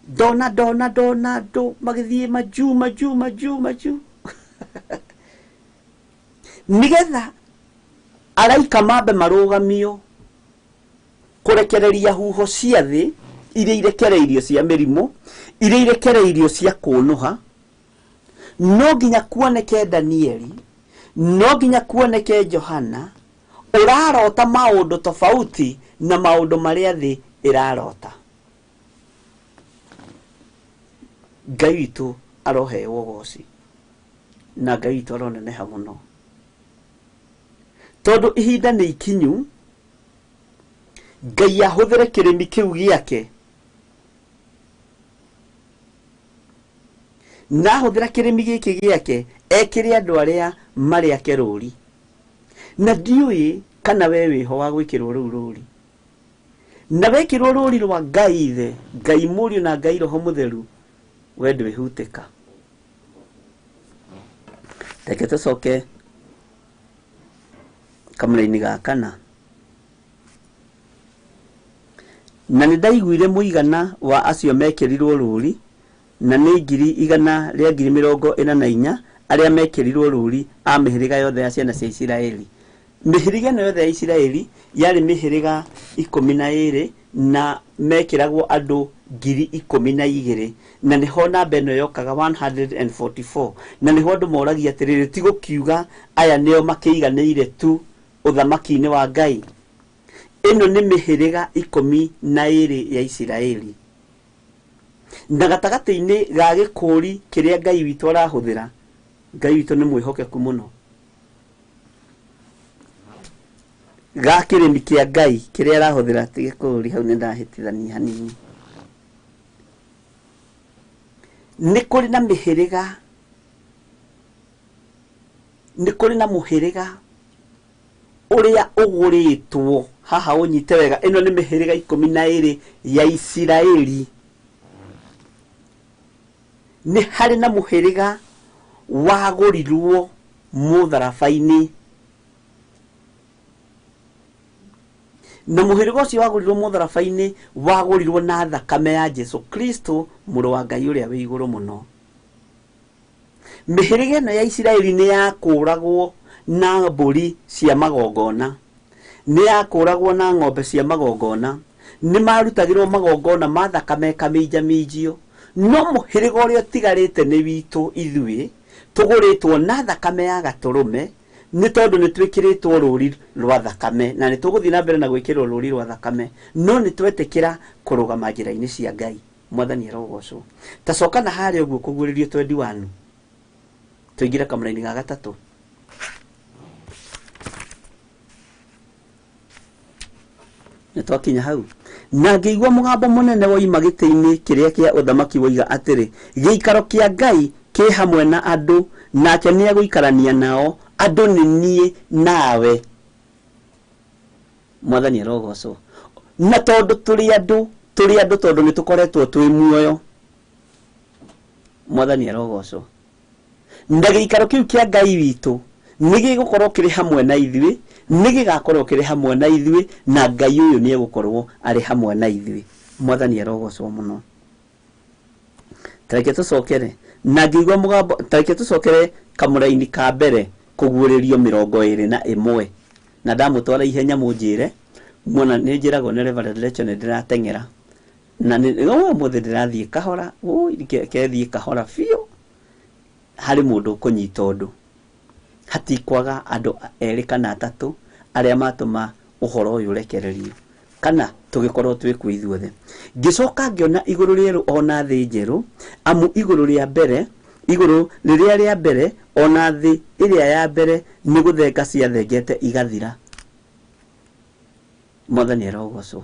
Ndona ndona ndona andũ magĩthiĩ majuu majuu majuu majuu. Nĩgetha araika mambe marũgamio kũrekereria huho cia thĩ iria irekereirio cia mĩrimũ, iria irekereirio cia kũnũha, no nginya kuoneke Danieli, no nginya kuoneke Johana ũrarota maũndũ tofauti na maũndũ marĩa thĩ ĩrarota. Ngai witũ aroheo ũgoci na Ngai witũ aroneneha mũno, tondũ ihinda nĩ ikinyu Ngai ahũthĩre kĩrĩmi kĩu gĩake, na ahũthĩra kĩrĩmi gĩkĩ gĩake ekĩre andũ arĩa marĩ ake rũri. Na ndiũĩ kana we wĩho wa gwĩkĩrwo rũu rũri, na wekĩrwo rũri rwa Ngai Ithe, Ngai Mũriũ na Ngai Roho Mũtheru, we ndwĩhutĩka. Reke tũcoke kamũra-inĩ ga kana. Na nĩ ndaiguire mũigana wa acio mekĩrirwo rũri, na nĩ 144,000 arĩa mekĩrirwo rũri a mĩhĩrĩga yothe ya ciana cia Isiraeli. Mĩhĩrĩga ĩno yothe ya Isiraeli yarĩ mĩhĩrĩga 12 na mekĩragwo andũ 12,000, na nĩho namba ĩno yokaga 144, na nĩho andũ moragia atĩrĩrĩ, ti gũkiuga aya nĩo makĩiganĩire tu ũthamaki-inĩ wa Ngai. Ĩno nĩ mĩhĩrĩga 12 ya Isiraeli, na gatagatĩ-inĩ ga gĩkũri kĩrĩa Ngai witũ arahũthĩra, Ngai witũ nĩ mwĩhokeku mũno. Ga kĩrĩmi kĩa Ngai kĩrĩa arahũthĩra ti gĩkũri, hau nĩ ndahĩtithania hanini. Nĩ kũrĩ na mĩhĩrĩga, nĩ kũrĩ na mũhĩrĩga ũrĩa ũgũrĩtwo haha, ũnyite wega, ĩno nĩ mĩhĩrĩga 12 ya Isiraeli. Nĩ harĩ na mũhĩrĩga wagũrirwo mũtharaba-inĩ, na mũhĩrĩga ũcio wagũrirwo mũtharaba-inĩ wagũrirwo na thakame ya Jesu Kristo mũrũ wa Ngai ũrĩa wĩ igũrũ mũno. Mĩhĩrĩga ĩno ya Isiraeli nĩ yakũragwo na mbũri cia magongona, nĩ yakũragwo na ng'ombe cia magongona, nĩ marutagĩrwo magongona ma thakame ĩkaminjaminjio. No mũhĩrĩga ũrĩa ũtigarĩte nĩ witũ ithuĩ, tũgũrĩtwo na thakame ya gatũrũme, nĩ tondũ nĩ twĩkĩrĩtwo rũri rwa thakame, na nĩ tũgũthiĩ na mbere na gwĩkĩrwo rũri rwa thakame, no nĩ twetĩkĩra kũrũgama njĩra-inĩ cia Ngai. Mwathani arogocwo. Ta coka na harĩa ũguo kũguũrĩrio 21, tũingĩre kamũra-inĩ ga gatatũ. Nĩ twakinya hau. Na ngĩigua mũgambo mũnene woima gĩtĩ-inĩ kĩrĩa kĩa ũthamaki woiga atĩrĩ, gĩikaro kĩa Ngai kĩ hamwe na andũ, nake nĩegũikarania nao, andũ nĩ niĩ nawe. Mwathani arogocwo. Na tondũ tũrĩ andũ, tũrĩ andũ tondũ nĩ tũkoretwo twĩ muoyo. Mwathani arogocwo. Na gĩikaro kĩu kĩa Ngai witũ nĩ gĩgũkorwo kĩrĩ hamwe na ithuĩ, nĩ gĩgakorwo kĩrĩ hamwe na ithuĩ, na Ngai ũyũ nĩ egũkorwo arĩ hamwe na ithuĩ. Mwathani arogocwo mũno. Tareke tũcokere na ngĩigua mũgambo, tareke tũcokere kamũra-inĩ ka mbere kũguũrĩrio 21, na ndamũtwara ihenya mũnjĩre, muona nĩ njĩragwo nĩ Reverend Rachel nĩ ndĩrateng'era, na nĩ ũmũthĩ ndĩrathiĩ kahora, kethiĩ kahora biũ, harĩ mũndũ ũkũnyita ũndũ. Hatikwaga andũ erĩ kana atatũ arĩa matũma ũhoro ũyũ ũrekererio. Kana tũgĩkorwo twĩ kuo ithuothe. Ngĩcoka ngĩona igũrũ rĩerũ ona thĩ njerũ, amu igũrũ rĩa mbere, igũrũ rĩrĩa rĩa mbere ona thĩ ĩrĩa ya mbere nĩ gũthenga ciathengete igathira. Mwathani arogocwo.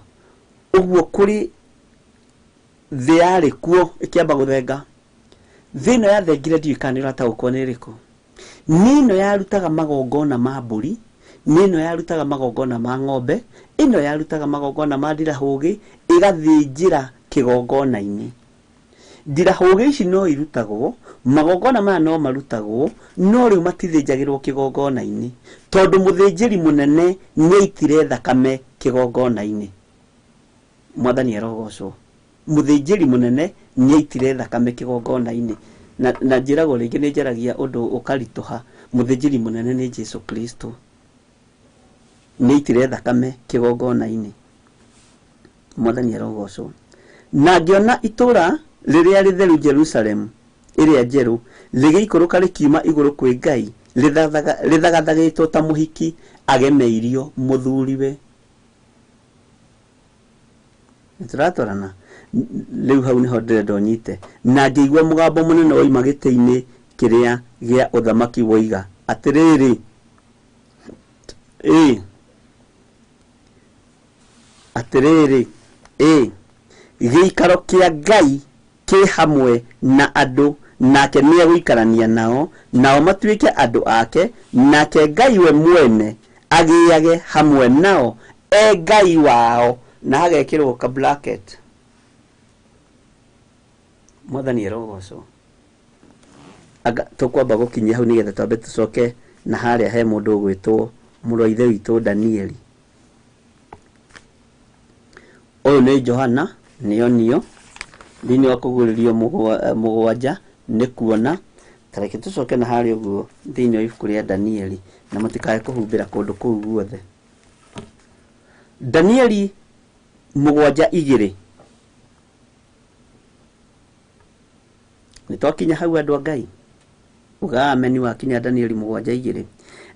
Ũguo kũrĩ thĩ yarĩ kuo ĩkĩamba gũthenga. Thĩ ĩno yathengire ndiũĩ kana nĩ ũrataũkwo nĩ ĩrĩkũ. Nĩ ĩno yarutaga magongona ma mbũri, nĩ ĩno yarutaga magongona ma ng'ombe, ĩno yarutaga magongona ma ndirahũgĩ, ĩgathĩnjĩra kĩgongona-inĩ. Ndirahũgĩ ici no irutagwo, magongona maya no marutagwo, no rĩu matithĩnjagĩrwo kĩgongona-inĩ, tondũ mũthĩnjĩri mũnene nĩaitire thakame kĩgongona-inĩ. Mwathani arogocwo. Mũthĩnjĩri mũnene nĩaitire thakame kĩgongona-inĩ. Na njĩragwo rĩngĩ nĩ njaragia ũndũ ũkaritũha, mũthĩnjĩri mũnene nĩ Jesu Kristo. Nĩaitire thakame kĩgongona-inĩ. Mwathani arogocwo. Na ngĩona itũra rĩrĩa rĩtheru Jerusalemu ĩrĩa njerũ rĩgĩikũrũka rĩkiuma igũrũ kwĩ Ngai, rĩthagathagĩtwo ta mũhiki agemeirio mũthuriwe. Nĩtũratwarana? Rĩu hau nĩho ndĩrenda ũnyite. Na ngĩigua mũgambo mũnene woima gĩtĩ-inĩ kĩrĩa gĩa ũthamaki woiga atĩrĩrĩ, ĩ atĩrĩrĩ, ĩ gĩikaro kĩa Ngai kĩ hamwe na andũ, nake nĩegũikarania nao, nao matuĩke andũ ake, nake Ngai we mwene agĩage hamwe nao, e Ngai wao. Na hagekĩrwo ka bracket. Mwathani arogocwo. Anga tũkwamba gũkinyia hau nĩgetha twambe tũcoke na harĩa he mũndũ ũgwĩtwo mũrũ wa ithe witũ Danieli. Ũyũ nĩ Johana, nĩonio thĩinĩ wa kũguũrĩrio mũgwanja nĩ kuona. Ta reke tũcoke na harĩa ũguo thĩinĩ wa ibuku rĩa Danieli, na mũtikae kũhumbĩra kũndũ kũu guothe. Danieli 7:2. Nĩ twakinya hau andũ a Ngai. Uga ameni wakinya Danieli 7:2.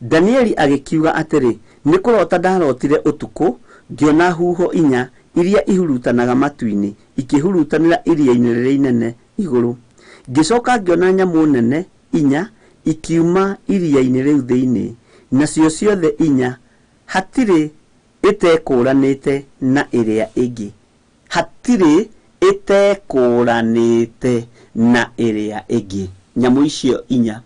Danieli agĩkiuga atĩrĩ, nĩ kũrota ndarotire ũtukũ, ngĩona huho inya iria ihurutanaga matu-inĩ, ikĩhurutanĩra iria-inĩ rĩrĩa inene igũrũ. Ngĩcoka ngĩona nyamũ nene inya ikiuma iria-inĩ rĩu thĩinĩ, nacio ciothe inya hatirĩ ĩtekũũranĩte na ĩrĩa ĩngĩ. Hatirĩ ĩtekũũranĩte na ĩrĩa ĩngĩ. Nyamũ icio inya.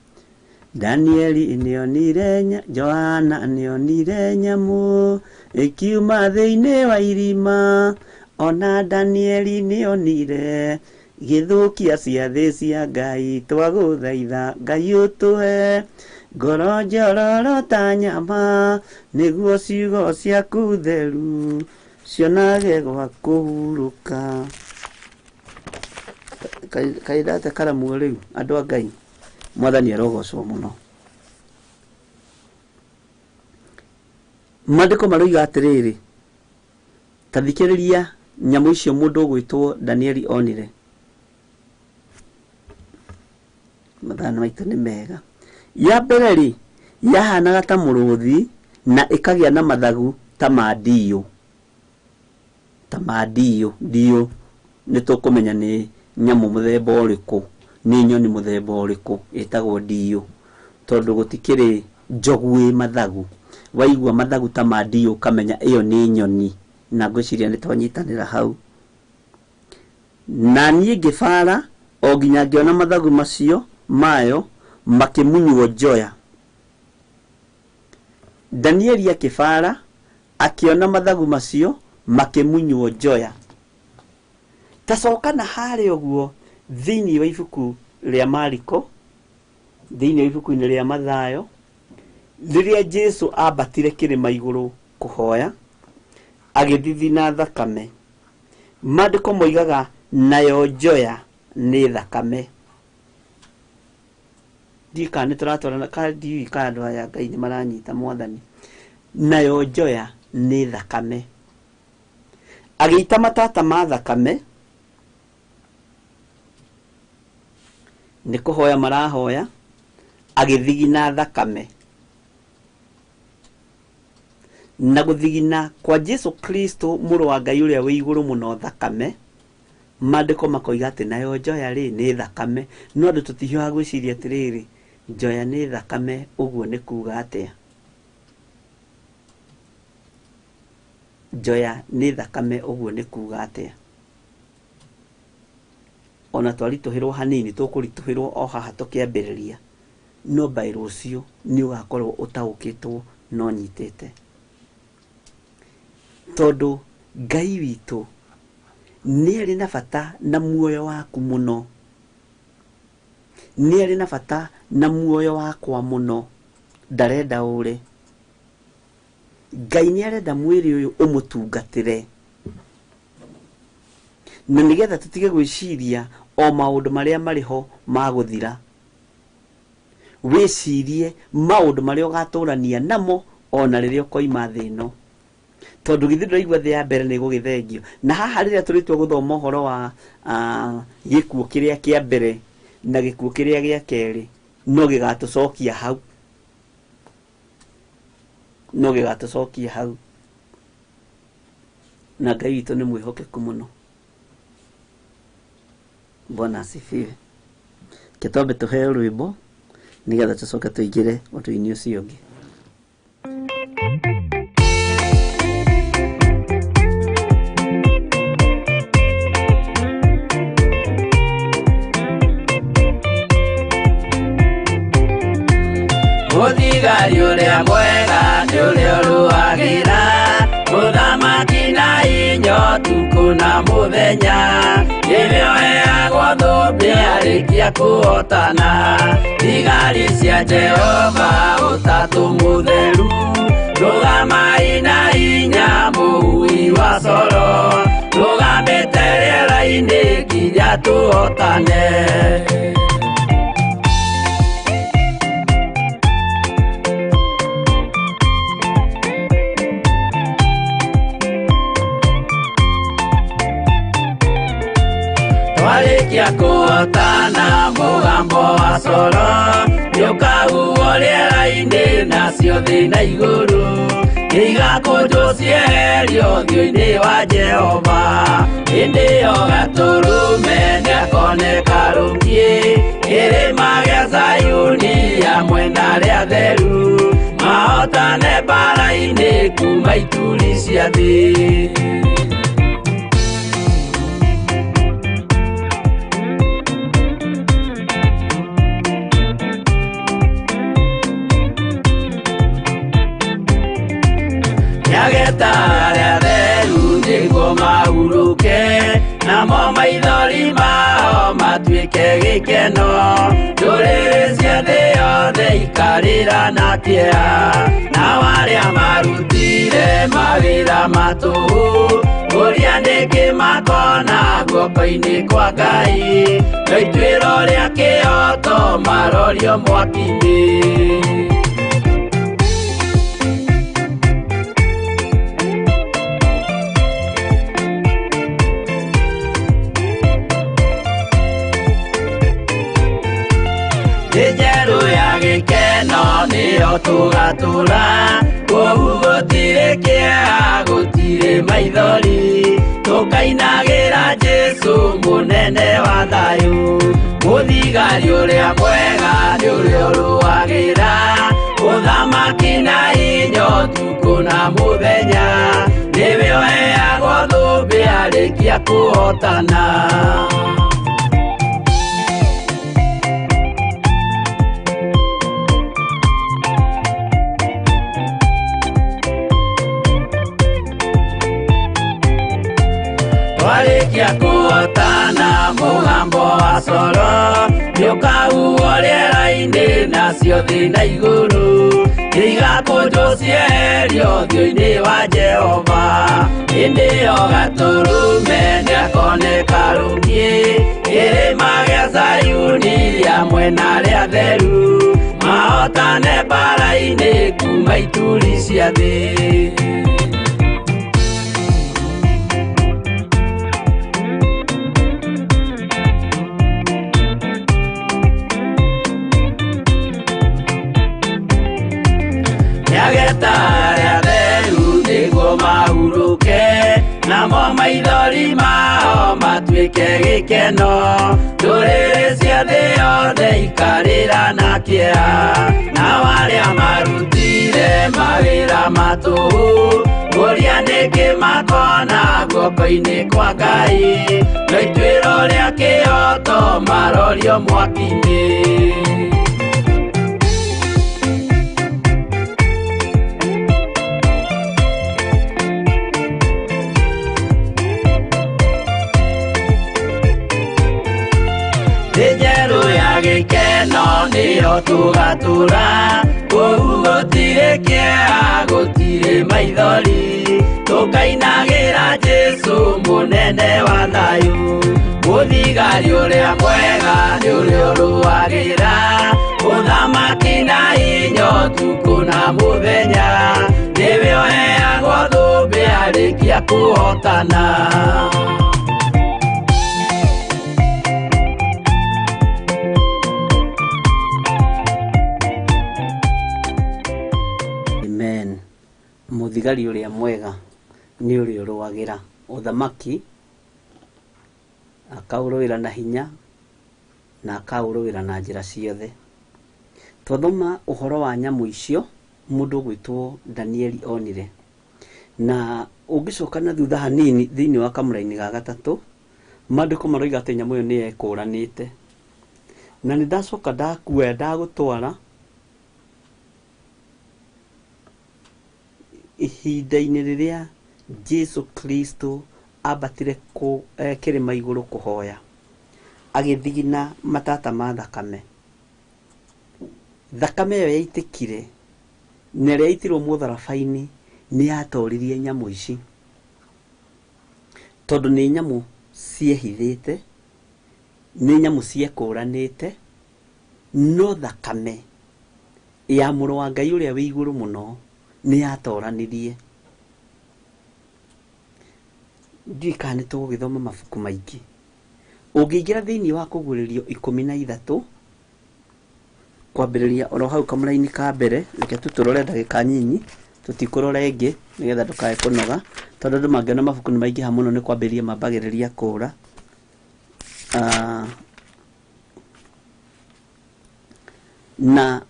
Danieli nĩonire, Johana nĩonire nyamũ ĩkiuma thĩinĩ wa irima, ona Danieli nĩonire gĩthũkia ciathĩ cia Ngai. Twagũthaitha Ngai ũtũhe ngoro njororo ta nyama, nĩguo ciugo ciaku theru cionage gwa kũhurũka. Kaĩ ndate karamu rĩu andũ a Ngai. Mwathani arogocwo mũno. Maandĩko maroiga atĩrĩrĩ, ta thikĩrĩria nyamũ icio mũndũ ũgwĩtwo Danieli onire. Mathaa maitũ nĩ mega. Ya mbere rĩ, yahanaga ta mũrũthi na ĩkagĩa na mathagu ta ma ndiyũ. Ta ma ndiyũ. Ndiyũ nĩ tũkũmenya nĩ nyamũ mũthemba ũrĩkũ, nĩ nyoni mũthemba ũrĩkũ ĩtagwo ndiyũ, tondũ gũtikĩrĩ njogu ĩ mathagu. Waigua mathagu ta ma ndiyũ ũkamenya ĩyo nĩ nyoni, na ngwĩciria nĩ twanyitanĩra hau. Na niĩ ngĩbara o nginya ngĩona mathagu macio mayo makĩmunywo njoya. Danieli akĩbara akĩona mathagu macio makĩmunywo njoya. Tacoka na harĩa ũguo thĩinĩ wa ibuku rĩa Mariko, thĩinĩ wa ibuku-inĩ rĩa Mathayo, rĩrĩa Jesu ambatire kĩrĩma igũrũ kũhoya, agĩthithina thakame. Maandĩko moigaga nayo njoya nĩ thakame. Ndiũĩ kana nĩ tũratwarana, kana ndiũĩ kana andũ aya Ngai nĩ maranyita Mwathani. Nayo njoya nĩ thakame. Agĩita matata ma thakame, nĩ kũhoya marahoya, agĩthigina thakame. Na gũthigina kwa Jesu Kristo mũrũ wa Ngai ũrĩa wĩ igũrũ mũno thakame. Maandĩko makoiga atĩ nayo njoya rĩ nĩ thakame, no andũ tũtihiũhaga gwĩciria atĩrĩrĩ, njoya nĩ thakame, ũguo nĩ kuga atĩa? Njoya nĩ thakame, ũguo nĩ kuga atĩa? Ona twaritũhĩrwo hanini, tũkũritũhĩrwo o haha tũkĩambĩrĩria, no by rũciũ nĩ ũgakorwo ũtaũkĩtwo na ũnyitĩte. Tondũ Ngai witũ nĩ arĩ na bata na muoyo waku mũno, nĩ arĩ na bata na muoyo wakwa mũno, ndarenda ũre. Ngai nĩ arenda mwĩrĩ ũyũ ũmũtungatĩre, na nĩgetha tũtige gwĩciria o maũndũ marĩa marĩ ho ma gũthira. Wĩcirie maũndũ marĩa ũgatũrania namo ona rĩrĩa ũkoima thĩ ĩno, tondũ githĩ ndũraigua thĩ ya mbere nĩ ĩgũgĩthengio. Na haha rĩrĩa tũrĩtua gũthoma ũhoro wa gĩkuũ kĩrĩa kĩa mbere na gĩkuũ kĩrĩa gĩa kerĩ, no gĩgatũcokia hau, no gĩgatũcokia hau. Na Ngai witũ nĩ mwĩhokeku mũno. Bwana asifiwe. Ke twambe tũheo rwĩmbo nĩgetha tũcoke tũingĩre ũndũ-inĩ ũcio ũngĩ. Mũthigari ũrĩa mwega nĩ ũrĩa ũrũagĩra mũthamaki na inya ũtukũ na mũthenya, nĩwe ũheagwo thũmbĩ arĩkia kũhotana. Thigari cia Jehova ũtatũ mũtheru, rũgamai na hinya mũhui wa coro, rũgamĩte rĩera-inĩ nginya tũhotane. Twarĩkia kũhotana mũgambo wa coro nĩũkahuhwo rĩera-inĩ, nacio thĩ na igũrũ nĩigakũnjwo cieherio ũthiũ-inĩ wa Jehova. Hĩndĩ ĩyo Gatũrũme nĩakoneka rũngiĩ kĩrĩma gĩa Zayuni hamwe na arĩa atheru, mahotane mbaara-inĩ kuma ituri cia thĩ. Nĩageta arĩa atheru nĩguo mahurũke, namo maithori mao matuĩke gĩkeno. Ndũrĩrĩ cia thĩ yothe ikarĩra na kĩeha, nao arĩa marutire mawĩra ma tũhũ, ũrĩa nĩkĩ makona guoko-inĩ kwa Ngai, no ituĩro rĩa kĩhooto marorio mwaki-inĩ. Thĩ njerũ ya gĩkeno nĩyo tũgatũra, kũu gũtirĩ kĩeha, gũtirĩ maithori, tũkainagĩra Jesũ mũnene wa thayũ. Mũthigari ũrĩa mwega nĩ ũrĩa ũrũagĩra ũthamaki na hinya ũtukũ na mũthenya, nĩwe ũheagwo thũmbĩ arĩkia kũhotana. Twarĩkia kũhotana mũgambo wa coro nĩũkahuhwo rĩera-inĩ, nacio thĩ na igũrũ nĩigakũnjwo cieherio ũthiũ-inĩ wa Jehova. Hĩndĩ ĩyo Gatũrũme nĩakoneka rũngiĩ kĩrĩma gĩa Zayuni hamwe na arĩa atheru, mahotane mbaara-inĩ kuma ituri cia thĩ. Nĩageta arĩa atheru Maithori mao matuĩke gĩkeno, ndũrĩrĩ cia thĩ yothe ikarĩra na kĩeha. Nao arĩa marutire mawĩra ma tũhũ, ũrĩa nĩkĩ makona guoko-inĩ kwa Ngai, no ituĩro rĩa kĩhooto marorio mwaki-inĩ. Njerũ ya gĩkeno nĩyo tũgatũra, kũu gũtirĩ kĩeha, gũtirĩ maithori, tũkainagĩra Jesũ mũnene wa thayũ. Mũthigari ũrĩa mwega nĩ ũrĩa ũrũagĩra ũthamaki na hinya ũtukũ na mũthenya, nĩwe ũheagwo thũmbĩ arĩkia kũhotana. Amen. Mũthigari ũrĩa mwega nĩ ũrĩa ũrũagĩra ũthamaki, akaũrũĩra na hinya na akaũrũĩra na njĩra ciothe. Twathoma ũhoro wa nyamũ icio mũndũ ũgwĩtwo Danieli onire, na ũngĩcoka na thutha hanini thĩinĩ wa kamũra-inĩ ga gatatũ, maandĩko maroiga atĩ nyamũ ĩyo nĩ yekũranĩte, na nĩ ndacoka ndakuoya ndagũtwara ihinda-inĩ rĩrĩa Jesu Kristo ambatire kĩrĩma igũrũ kũhoya, agĩthigina matata ma thakame. Thakame ĩyo yaitĩkire na ĩrĩa yaitirwo mũtharaba-inĩ nĩ yatoririe nyamũ ici, tondũ nĩ nyamũ ciehithĩte, nĩ nyamũ ciekũranĩte, no thakame ya mũrũ wa Ngai ũrĩa wĩ igũrũ mũno nĩ yatoranirie. Ndiũĩ kana nĩ tũgũgĩthoma mabuku maingĩ. Ũngĩingĩra thĩinĩ wa kũguũrĩrio 13 kwambĩrĩria oro hau kamũra-inĩ ka mbere, reke tu tũrore ndagĩka nyinyi, tũtikũrora ĩngĩ nĩgetha ndũkae kũnoga, tondũ andũ mangĩona mabuku nĩ maingĩha mũno nĩ kwambĩrĩria mambagĩrĩria kũũra. Na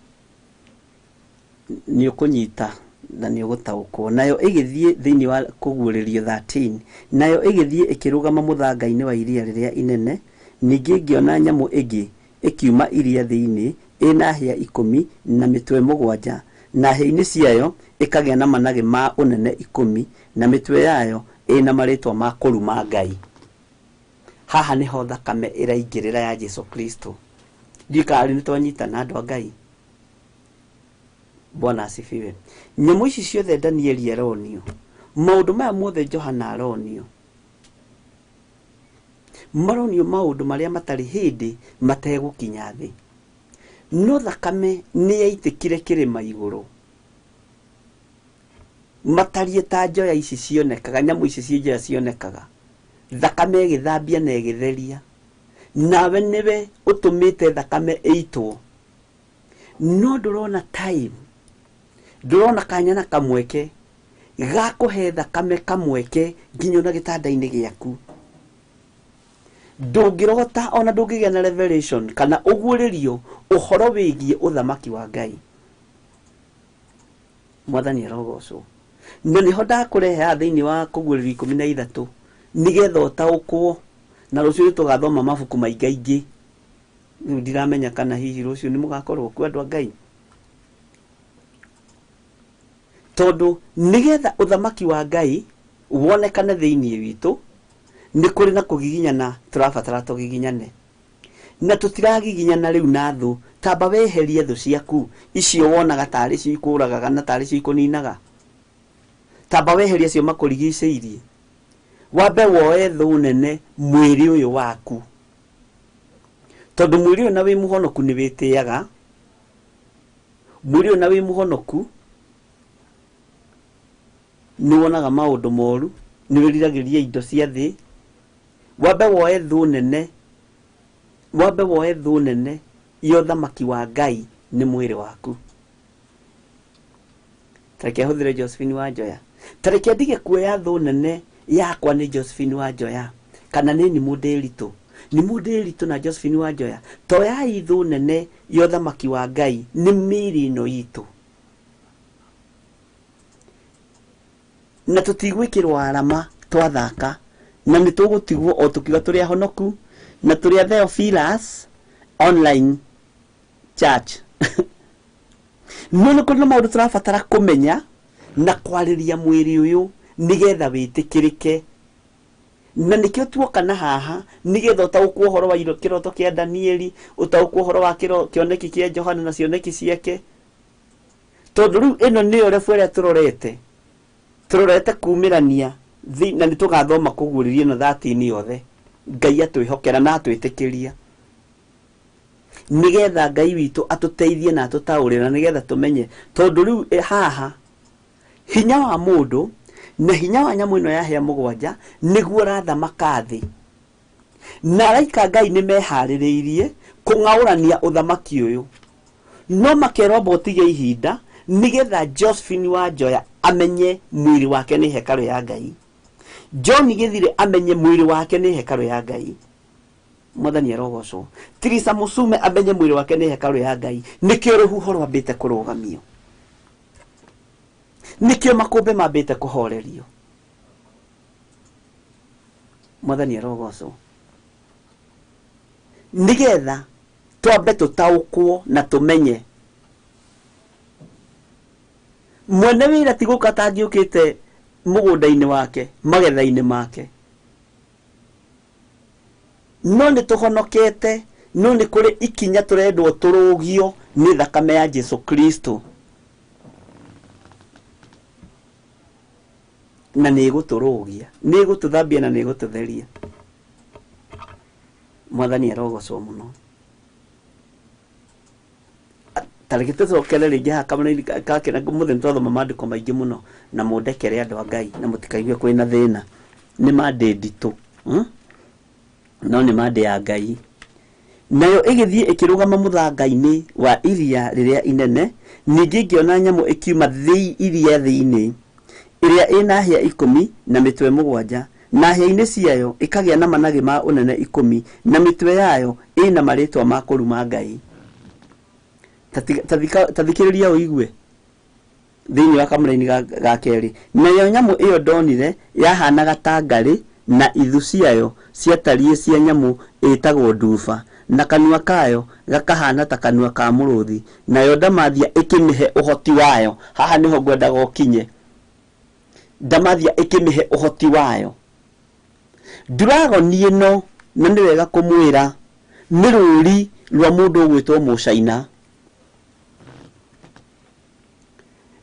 nĩ ũkũnyita na nĩ ũgũtaũkwo. Nayo ĩgĩthiĩ thĩinĩ wa kũguũrĩrio 13, nayo ĩgĩthiĩ ĩkĩrũgama mũthanga-inĩ wa iria rĩrĩa inene. Ningĩ ngĩona nyamũ ĩngĩ ĩkiuma iria thĩinĩ, ĩna hĩa 10 na mĩtwe 7, na hĩa-inĩ ciayo ĩkagĩa na managĩ ma ũnene 10, na mĩtwe yayo ĩna marĩtwa ma kũruma Ngai. Haha nĩho thakame ĩraingĩrĩra ya Jesu Kristo. Ndiũĩ kana nĩ twanyitana andũ a Ngai. Bwana asifiwe. Nyamũ ici ciothe Danieli aronio, maũndũ maya mothe Johana aronio, maronio maũndũ marĩa matarĩ hĩndĩ mategũkinya thĩ. No thakame nĩ yaitĩkire kĩrĩma igũrũ, matariĩ ta njoya ici cionekaga, nyamũ ici ciĩ njoya cionekaga, thakame ĩgĩthambia na ĩgĩtheria. Nawe nĩwe ũtũmĩte thakame ĩitwo, no ndũrona time, ndũrona kanya na kamweke ga kũhe thakame kamweke nginya ona gĩtanda-inĩ gĩaku. Ndũngĩrota ona ndũngĩgĩa na revelation kana ũguũrĩrio ũhoro wĩgiĩ ũthamaki wa Ngai. Mwathani arogocwo. Na nĩho ndakũrehe haha thĩinĩ wa kũguũrĩrio 13 nĩgetha ũtaũkwo, na rũciũ nĩtũgathoma mabuku maingaingĩ. Rĩu ndiramenya kana hihi rũciũ nĩ mũgakorwo kuo andũ a Ngai, tondũ nĩgetha ũthamaki wa Ngai wonekane thĩinĩ witũ nĩ kũrĩ na kũgiginyana tũrabatara tũgiginyane, na tũtiragiginyana rĩu na thũ. Tamba weherie thũ ciaku icio wonaga tarĩ cio ikũragaga na tarĩ cio ikũninaga, tamba weherie acio makũrigicĩirie, wambe woe thũ nene mwĩrĩ ũyũ waku, tondũ mwĩrĩ ũyũ na wĩ mũhonoku nĩ wĩtĩaga, mwĩrĩ ũyũ na wĩ mũhonoku nĩ wonaga maũndũ moru, nĩ wĩriragĩria indo cia thĩ. Wambe woe thũ nene, wambe woe thũ nene ya ũthamaki wa Ngai nĩ mwĩrĩ waku. Tareke hũthĩre Josephine wa Njoya, tareke ndige kuoya thũ nene Yakwa nĩ Josephine Wanjoya kana nĩ Nimũndĩritũ. Nimũndĩritũ na Josephine Wanjoya toyai thũ nene ya ũthamaki wa Ngai nĩ mĩĩrĩ ĩno itũ. Na tũtigwĩkĩrwo arama twathaka na nĩ tũgũtigwo o tũkiuga tũrĩ ahonoku na tũrĩ a Theophilus online church. No nĩ kũrĩ na maũndũ tũrabatara kũmenya na kwarĩria mwĩrĩ ũyũ nĩgetha wĩtĩkĩrĩke. Na nĩkĩo tuoka na haha nĩgetha ũtaũkwo ũhoro wa kĩroto kĩa Danieli, ũtaũkwo ũhoro wa kĩoneki kĩa Johana na cioneki ciake. Tondũ rĩu ĩno nĩyo rebu ĩrĩa tũrorete. Tũrorete kumĩrania na nĩ tũgathoma kũguũrĩria ĩno 13 yothe. Ngai atwĩhokera na atwĩtĩkĩria. Nĩgetha Ngai witũ atũteithie na atũtaũrĩre na nĩgetha tũmenye. Tondũ rĩu haha hinya wa mũndũ na hinya wa nyamũ ĩno ya hĩa mũgwanja nĩguo ũrathamaka thĩ. Na araika Ngai nĩ meharĩrĩirie kũng'aũrania ũthamaki ũyũ. No makerwo amba ũtige ihinda nĩgetha Josephine Wanjoya amenye mwĩrĩ wake nĩ hekarũ ya Ngai. John Gĩthire amenye mwĩrĩ wake nĩ hekarũ ya Ngai. Mwathani arogocwo. Tirisa Musume amenye mwĩrĩ wake nĩ hekarũ ya Ngai. Nĩkĩo rũhuho rwambĩte kũrũgamio. Nĩkĩo makũmbĩ mambĩte kũhorerio. Mwathani arogocwo. Nĩgetha twambe tũtaũkwo na tũmenye. Mwene wĩra ti gũka atangĩũkĩte mũgũnda-inĩ wake, magetha-inĩ make. No nĩ tũhonokete, no nĩ kũrĩ ikinya tũrendwo tũrũgio nĩ thakame ya Jesu Kristo. Na nĩ ĩgũtũrũgia, nĩ ĩgũtũthambia na nĩ ĩgũtũtheria. Mwathani arogocwo mũno. Ta reke tũcokere rĩngĩ haha kamũraini ka kena mũthĩ nĩtwathoma maandĩko maingĩ mũno na mũndekere andũ a Ngai na mũtikaigue kwĩna thĩna. Nĩ mandĩ nditũ, No nĩ mandĩ ya Ngai. Nayo ĩgĩthiĩ ĩkĩrũgama mũthanga-inĩ wa iria rĩrĩa inene, ningĩ ngĩona nyamũ ĩkiuma iria thĩinĩ, ĩrĩa ĩna hĩa 10 na mĩtwe 7, na hĩa-inĩ ciayo ĩkagĩa na managĩ ma ũnene 10, na mĩtwe yayo ĩna marĩtwa ma kũruma Ngai. Ta thikĩrĩria ũigue thĩinĩ wa kamũraini ga kerĩ. Nayo nyamũ ĩyo ndonire yahanaga ta ngarĩ, na ithu ciayo ciatariĩ cia nyamũ ĩtagwo nduba, na kanua kayo gakahana ta kanua ka mũrũthi. Nayo ndamathia ĩkĩmĩhe ũhoti wayo. Haha nĩho ngwendaga ũkinye. Ndamathia ĩkĩmĩhe ũhoti wayo. Dragoni ĩno, na nĩ wega kũmwĩra, nĩ rũri rwa mũndũ ũgwĩtwo Mũcaina.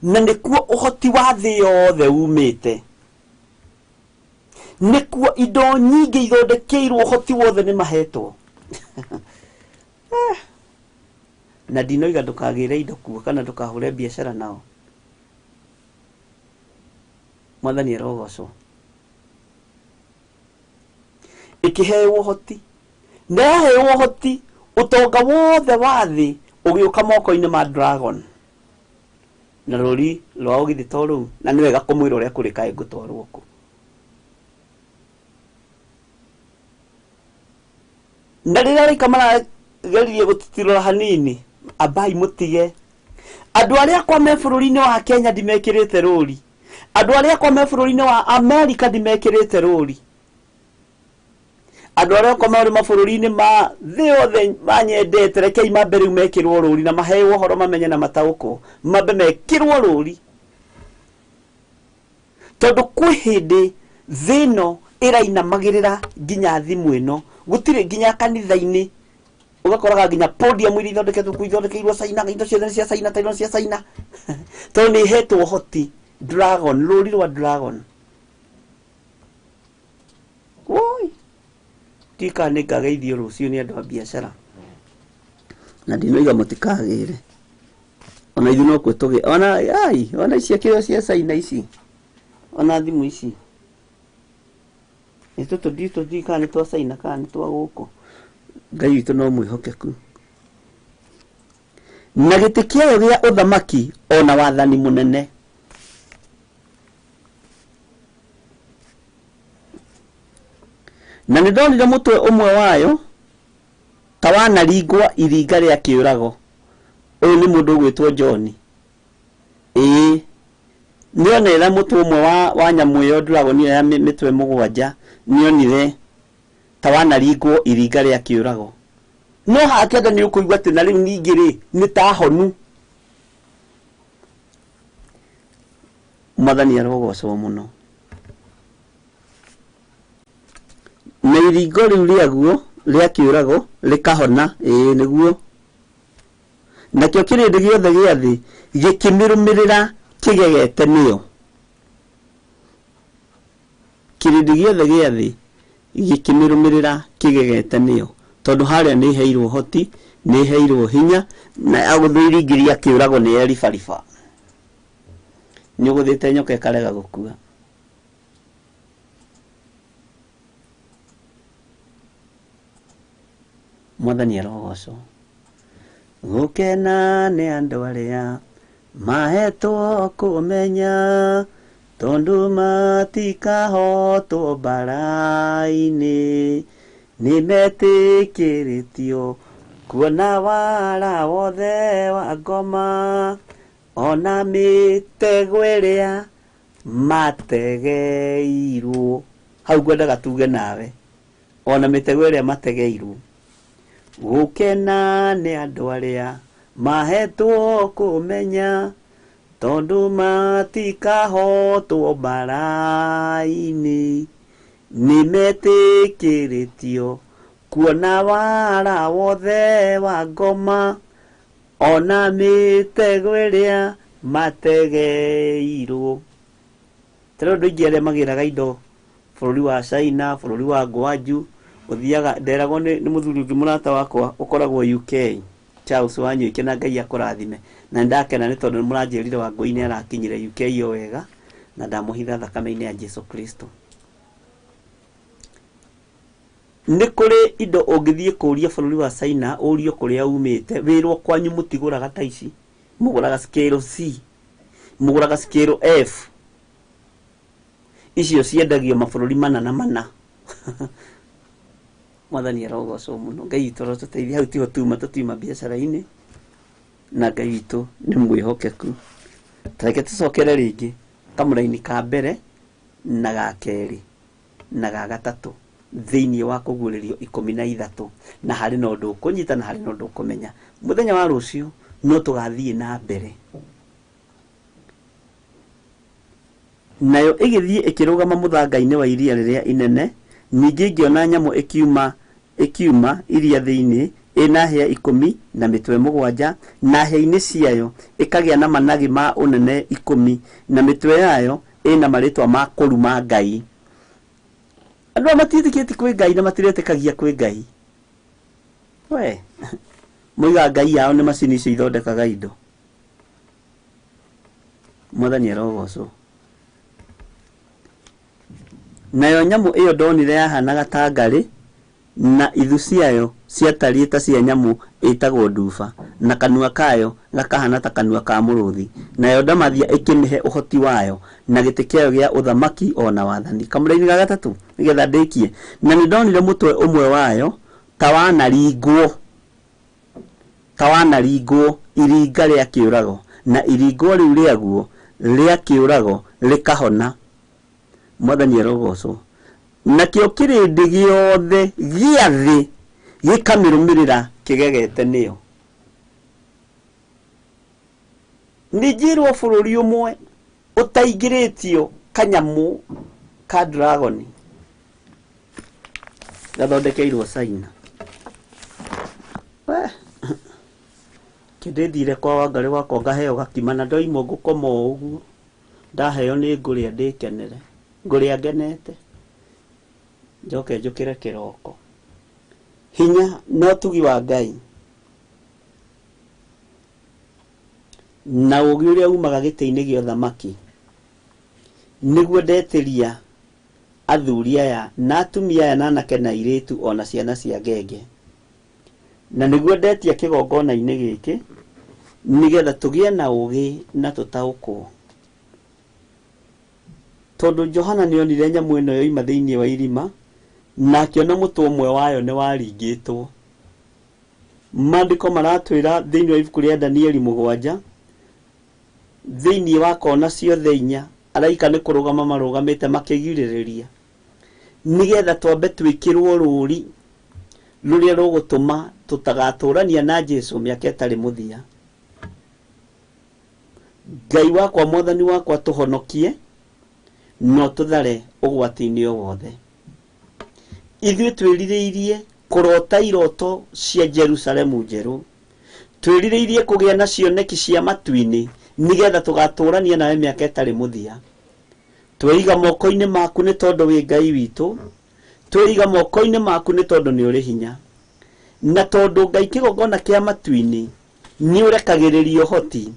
Na nĩkuo ũhoti wa thĩ yothe umĩte. Nĩkuo indo nyingĩ ithondekeirwo ũhoti wothe nĩ mahetwo. Na ndinoiga ndũkagĩre indo kuo kana ndũkahũre biacara nao. Mwathani arogocwo. Ĩkĩheo ũhoti. Na yaheo ũhoti, ũtonga wothe wa thĩ ũgĩũka moko-inĩ ma dragon. Na rũri rwa ũgithĩ to rũu, na nĩ wega kũmwĩra ũrĩa kũrĩ kaĩ ngũtwarwo kũ. Na rĩrĩa araika marageririe gũtitirũra hanini, ambai mũtige. Andũ arĩa akwa me bũrũri-inĩ wa Kenya ndimekĩrĩte rũri. Andũ arĩa akwa me bũrũri-inĩ wa Amerika ndimekĩrĩte rũri. Andũ arĩa akwa marĩ mabũrũri-inĩ ma thĩ yothe manyendete, rekei mambe rĩu mekĩrwo rũri na maheo ũhoro mamenye na mataũkwo. Mambe mekĩrwo rũri. Tondũ kwĩ hĩndĩ thĩ ĩno ĩrainamagĩrĩra nginya thimũ ĩno. Gũtirĩ nginya kanitha-inĩ. Ũgakoraga nginya podium iria ithondeketwo kũu ithondekeirwo China, indo ciothe nĩ cia China, tairo cia China. Tondũ nĩ ĩhetwo ũhoti dragon, rũri rwa dragon. Woi. Ndiũĩ kana nĩ ngageithio rũciũ nĩ andũ a biacara. Na ndinoiga mũtikagĩre. Ona ithuĩ no kuo tũgĩ, ona, ai, ona ici akĩrĩ cia China ici. Ona thimũ ici. Nĩ tũtũ ndiũĩ kana nĩ twa China kana nĩ twa gũkũ. Ngai witũ no mwĩhokeku. Na gĩtĩ kĩayo gĩa ũthamaki ona wathani mũnene. Na nĩ ndonire mũtwe ũmwe wayo ta wanaringwo iringa rĩa kĩũrago. Ũyũ nĩ mũndũ ũgwĩtwo John. Ĩĩ, nĩonera mũtwe ũmwe wa nyamũ ĩyo dragon ĩyo ya mĩtwe mũgwanja, nĩonire ta wanaringwo iringa rĩa kĩũrago. No hakenda nĩ ũkũigua atĩ na rĩu ningĩ rĩ nĩ ta honu. Mwathani arogocwo mũno. Na iringo rĩu rĩaguo rĩa kĩũrago rĩkahona. Ĩĩ nĩguo. Nakĩo kĩrĩndĩ gĩothe gĩa thĩ gĩkĩmĩrũmĩrĩra kĩgegete nĩyo. Kĩrĩndĩ gĩothe gĩa thĩ gĩkĩmĩrũmĩrĩra kĩgegete nĩyo, tondũ harĩa nĩ ĩheirwo ũhoti, nĩ ĩheirwo hinya, na agũthwo iringiria kĩũrago nĩ eribariba. Nĩ ũgũthĩte nyoka ĩkarega gũkua. Mwathani arogocwo. Gũkena nĩ andũ arĩa mahetwo kũmenya, tondũ matikahotwo mbara-inĩ, nĩmetĩkĩrĩtio kuona wara wothe wa ngoma, ona mĩtego ĩrĩa mategeirwo. Hau ngwendaga tuge nawe, ona mĩtego ĩrĩa mategeirwo. Gũkena nĩ andũ arĩa mahetwo kũmenya, tondũ matikahotwo mbara-inĩ, nĩmetĩkĩrĩtio kuona wara wothe wa ngoma, ona mĩtego ĩrĩa mategeirwo. Tarĩu andũ aingĩ arĩa magĩraga indo bũrũri wa China, bũrũri wa Gwangju, ũthiaga nderagwo nĩ mũthuri ũngĩ mũrata wakwa ũkoragwo UK, Charles Wanyoike, na Ngai akũrathime. Na nĩndakena nĩ tondũ nĩmũranjĩrire Wangũi nĩ arakinyire UK o wega, na ndamũhitha thakame-inĩ ya Jesu Kristo. Nĩ kũrĩ indo ũngĩthiĩ kũũria bũrũri wa China, ũrio kũrĩa umĩte, wĩrwo kwanyu mũtigũraga ta ici, mũgũraga scale C, mũgũraga scale F. Icio ciendagio mabũrũri mana na mana. Mwathani arogocwo mũno. Ngai witũ arotũteithia. Hau tiho tuma, tũtiuma biacara-inĩ, na Ngai witũ nĩ mwĩhokeku. Ta reke tũcokere rĩngĩ kamũraini ka mbere na ga kerĩ na ga gatatũ thĩinĩ wa kũguũrĩrio 13, na harĩ na ũndũ ũkũnyita na harĩ na ũndũ ũkũmenya. Mũthenya wa rũciũ no tũgathiĩ na mbere. Nayo ĩgĩthiĩ ĩkĩrũgama mũthanga-inĩ wa iria rĩrĩa inene. Ningĩ ngĩona nyamũ ĩkiuma iria thĩinĩ, ĩna hĩa 10 na mĩtwe 7, na hĩa-inĩ ciayo ĩkagĩa na managĩ ma ũnene 10, na mĩtwe yayo ĩna marĩtwa ma kũruma Ngai. Andũ aya matiĩtĩkĩtie kwĩ Ngai na matiretĩkagia kwĩ Ngai. We, moigaga Ngai yao nĩ macini icio ithondekaga indo. Mwathani arogocwo. Nayo nyamũ ĩyo ndonire yahanaga ta ngarĩ, na ithu ciayo ciatariĩ ta cia nyamũ ĩtagwo nduba, na kanua kayo gakahana ta kanua ka mũrũthi. Nayo ndamathia ĩkĩmĩhe ũhoti wayo na gĩtĩ kĩayo gĩa ũthamaki o na wathani. Kamũraini ga gatatũ nĩgetha ndĩkie. Na nĩ ndonire mũtwe ũmwe wayo ta wanaringwo iringa rĩa kĩũrago, na iringwo rĩu rĩaguo rĩa kĩũrago rĩkahona. Mwathani arogocwo. Nakĩo kĩrĩndĩ gĩothe gĩa thĩ gĩkamĩrũmĩrĩra kĩgegete nĩyo. Nĩ njĩrwo bũrũri ũmwe ũtaingĩrĩtio kanyamũ ka dragon gathondekeirwo China. We, kĩndĩ thire kwa Wangarĩ wakwa ngaheo gakima na ndoimwo ngũkoma o ũguo. Ndaheo nĩ ngũrĩa ndĩkenere, ngũrĩa ngenete, njoke njũkĩre kĩroko. Hinya na ũtugi wa Ngai na ũũgĩ ũrĩa umaga gĩtĩ-inĩ gĩa ũthamaki nĩguo ndetĩria athuri aya na atumia aya na anake na airĩtu ona ciana cia ngenge, na nĩguo ndetia kĩgongona-inĩ gĩkĩ nĩgetha tũgĩe na ũũgĩ na tũtaũkwo. Tondũ Johana nĩonire nyamũ ĩno yoima thĩinĩ wa irima, Na akĩona mũtwe ũmwe wayo nĩ waringĩtwo. Maandĩko maratwĩra thĩinĩ wa ibuku rĩa Danieli 7 thĩinĩ wa kona ciothe inya araika nĩ kũrũgama marũgamĩte makĩgirĩrĩria nĩgetha twambe twĩkĩrwo rũri rũrĩa rũgũtũma tũtagatũrania na Jesu mĩaka ĩtarĩ mũthia. Ngai wakwa mwathani wakwa tũhonokie no tũthare ũgwati-inĩ o wothe. Ithuĩ twĩrirĩirie kũrota iroto cia Jerusalemu njerũ, twĩrirĩirie kũgĩa na cioneki cia matu-inĩ nĩgetha tũgatũrania nawe mĩaka ĩtarĩ mũthia. Tweiga moko-inĩ maku nĩ tondũ wĩ Ngai witũ, tweiga moko-inĩ maku nĩ tondũ nĩ ũrĩ hinya, na tondũ Ngai kĩgongona kĩa matu-inĩ nĩ ũrekagĩrĩria ũhoti,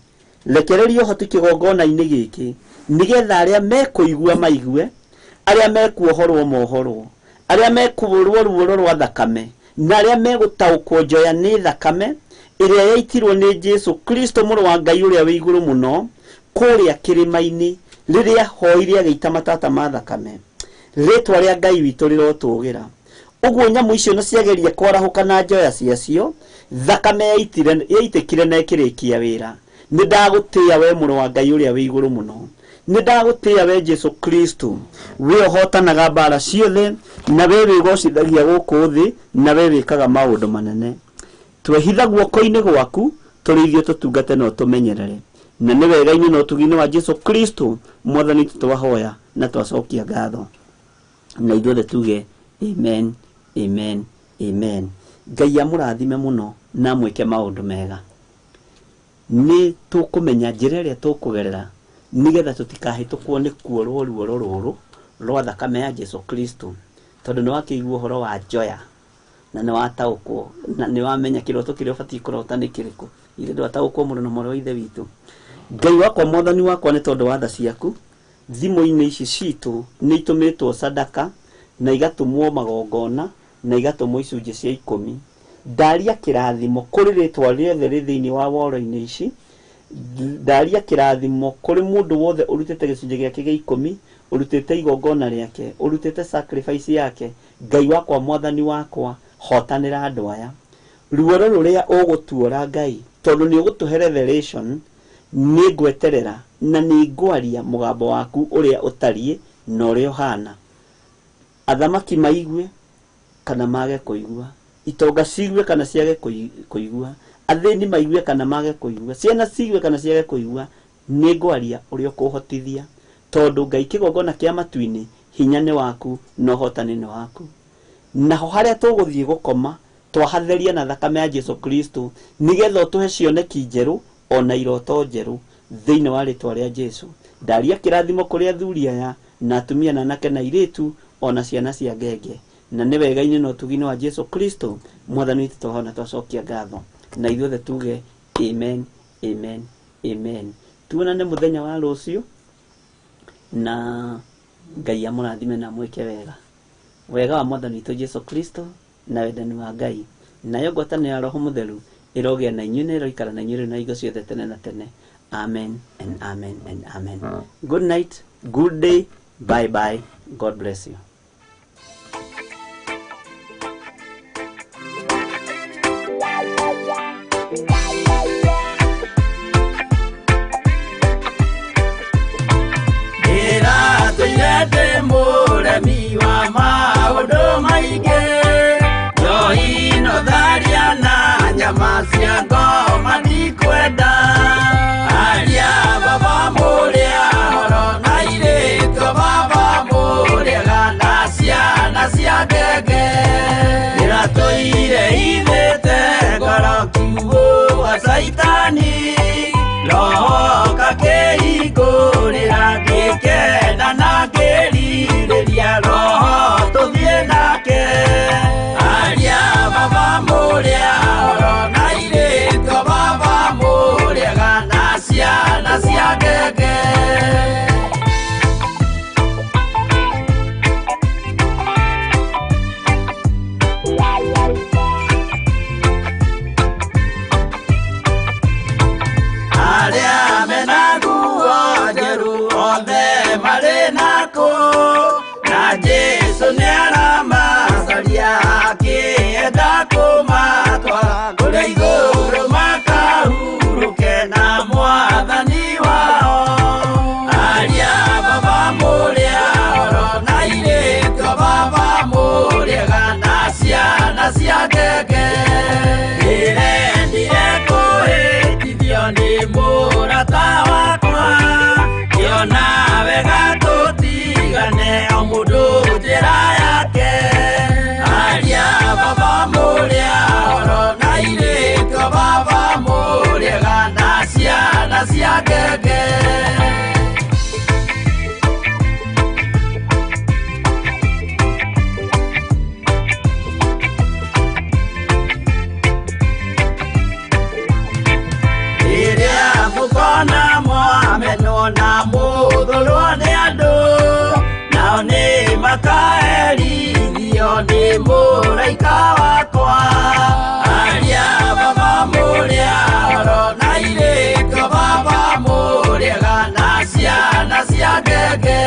rekereria ũhoti kĩgongona-inĩ gĩkĩ nĩgetha arĩa mekũigua maigue, arĩa mekuohorwo mohorwo, arĩa mekũrwo ruoro rwa thakame, na arĩa megũtaũkwo njoya nĩ thakame ĩrĩa yaitirwo nĩ Jesu Kristo mũrũ wa Ngai ũrĩa wĩ igũrũ mũno kũrĩa kĩrĩma-inĩ rĩrĩa hoire agĩita matata ma thakame. Rĩtwa rĩa Ngai witũ rĩrotũgĩra. Ũguo nyamũ icio nĩ ciageria kwarahũka na njoya ciacio, thakame yaitĩkire na ĩkĩrĩkia wĩra. Nĩ ndagũtĩĩa we mũrũ wa Ngai ũrĩa wĩ igũrũ mũno, nĩ ndagũtĩĩa we Jesu Kristo, we ũhotanaga mbara ciothe, na we wĩgocithagia gũkũ thĩ, na we wĩkaga maũndũ manene. Twehitha guoko-inĩ gwaku tũrĩithio tũtungate na ũtũmenyerere, na nĩ wega-inĩ na ũtugi-inĩ wa Jesu Kristo mwathani witũ twahoya na twacokia ngatho, na ithuothe tuge amen, amen, amen. Ngai amũrathime mũno na amwĩke maũndũ mega. Nĩ tũkũmenya njĩra ĩrĩa tũkũgerera nĩgetha tũtikahĩtũkwo nĩ kuorwo ruoro rũrũ rwa thakame ya Jesu Kristo, tondũ nĩ wakĩigua ũhoro wa njoya na nĩ wataũkwo na nĩ wamenya kĩroto kĩrĩa ũbatiĩ kũrota nĩ kĩrĩkũ. Ithe ndwataũkwo mũno na mwarĩ wa ithe witũ. Ngai wakwa mwathani wakwa, nĩ tondũ wa tha ciaku thimũ-inĩ ici citũ nĩ itũmĩtwo sadaka na igatũmwo magongona na igatũmwo icunjĩ cia 10. Ndaria kĩrathimo kũrĩ rĩtwa rĩothe rĩ thĩinĩ wa woro-inĩ ici, ndaria kĩrathimo kũrĩ mũndũ wothe ũrutĩte gĩcunjĩ gĩake gĩa 10, ũrutĩte igongona rĩake, ũrutĩte sacrifice yake. Ngai wakwa mwathani wakwa, hotanĩra andũ aya. Ruoro rũrĩa ũgũtuora Ngai, tondũ nĩ ũgũtũhe revelation, nĩ ngweterera na nĩ ngwaria mũgambo waku ũrĩa ũtariĩ na ũrĩa ũhana. Athamaki maigue kana mage kũigua, itonga ciigue kana ciage kũigua, athĩni maigue kana mage kũigua, ciana ciigue kana ciage kũigua, nĩ ngwaria ũrĩa ũkũhotithia, tondũ Ngai kĩgongona kĩa matu-inĩ hinya nĩ waku na ũhotani nĩ waku. Naho harĩa tũgũthiĩ gũkoma twahatheria na thakame ya Jesu Kristo nĩgetha ũtũhe cioneki njerũ ona iroto njerũ thĩinĩ wa rĩtwa rĩa Jesu. Ndaria kĩrathimo kũrĩ athuri aya na atumia na anake na airĩtu ona ciana cia ngenge, na nĩ wega-inĩ na ũtugi-inĩ wa Jesu Kristo mwathani witũ twahona twacokia ngatho, na ithuothe tuge amen, amen, amen. Tuonane mũthenya wa rũciũ, na Ngai amũrathime na amwĩke wega. Wega wa mwathani witũ Jesu Kristo na wendani wa Ngai nayo ngwatanĩro ya Roho Mũtheru ĩrogĩa na inyuĩ na ĩroikara na inyuĩ rĩu na hingo ciothe tene na tene. Amen and amen and amen. Good night, good day, bye bye. God bless you. Ndĩratũire ndĩ mũremi wa maũndũ maingĩ, njohi no tharia na nyama cia ngoma ndikwenda. Aria baba mũrĩa horo na airĩtu a baba mũrĩaga na O mũndũ njĩra yake. Aria baba mũrĩa oro na airĩtu a baba mũrĩega na ciana cia ngenge. Rĩrĩa mũkona mwamenwo na mũthũrwo nĩ andũ, nao nĩ makaherithio nĩ mũraika wakwa. Aria baba mũrĩa oro na airĩtu a baba mũrĩega na ciana cia ngenge.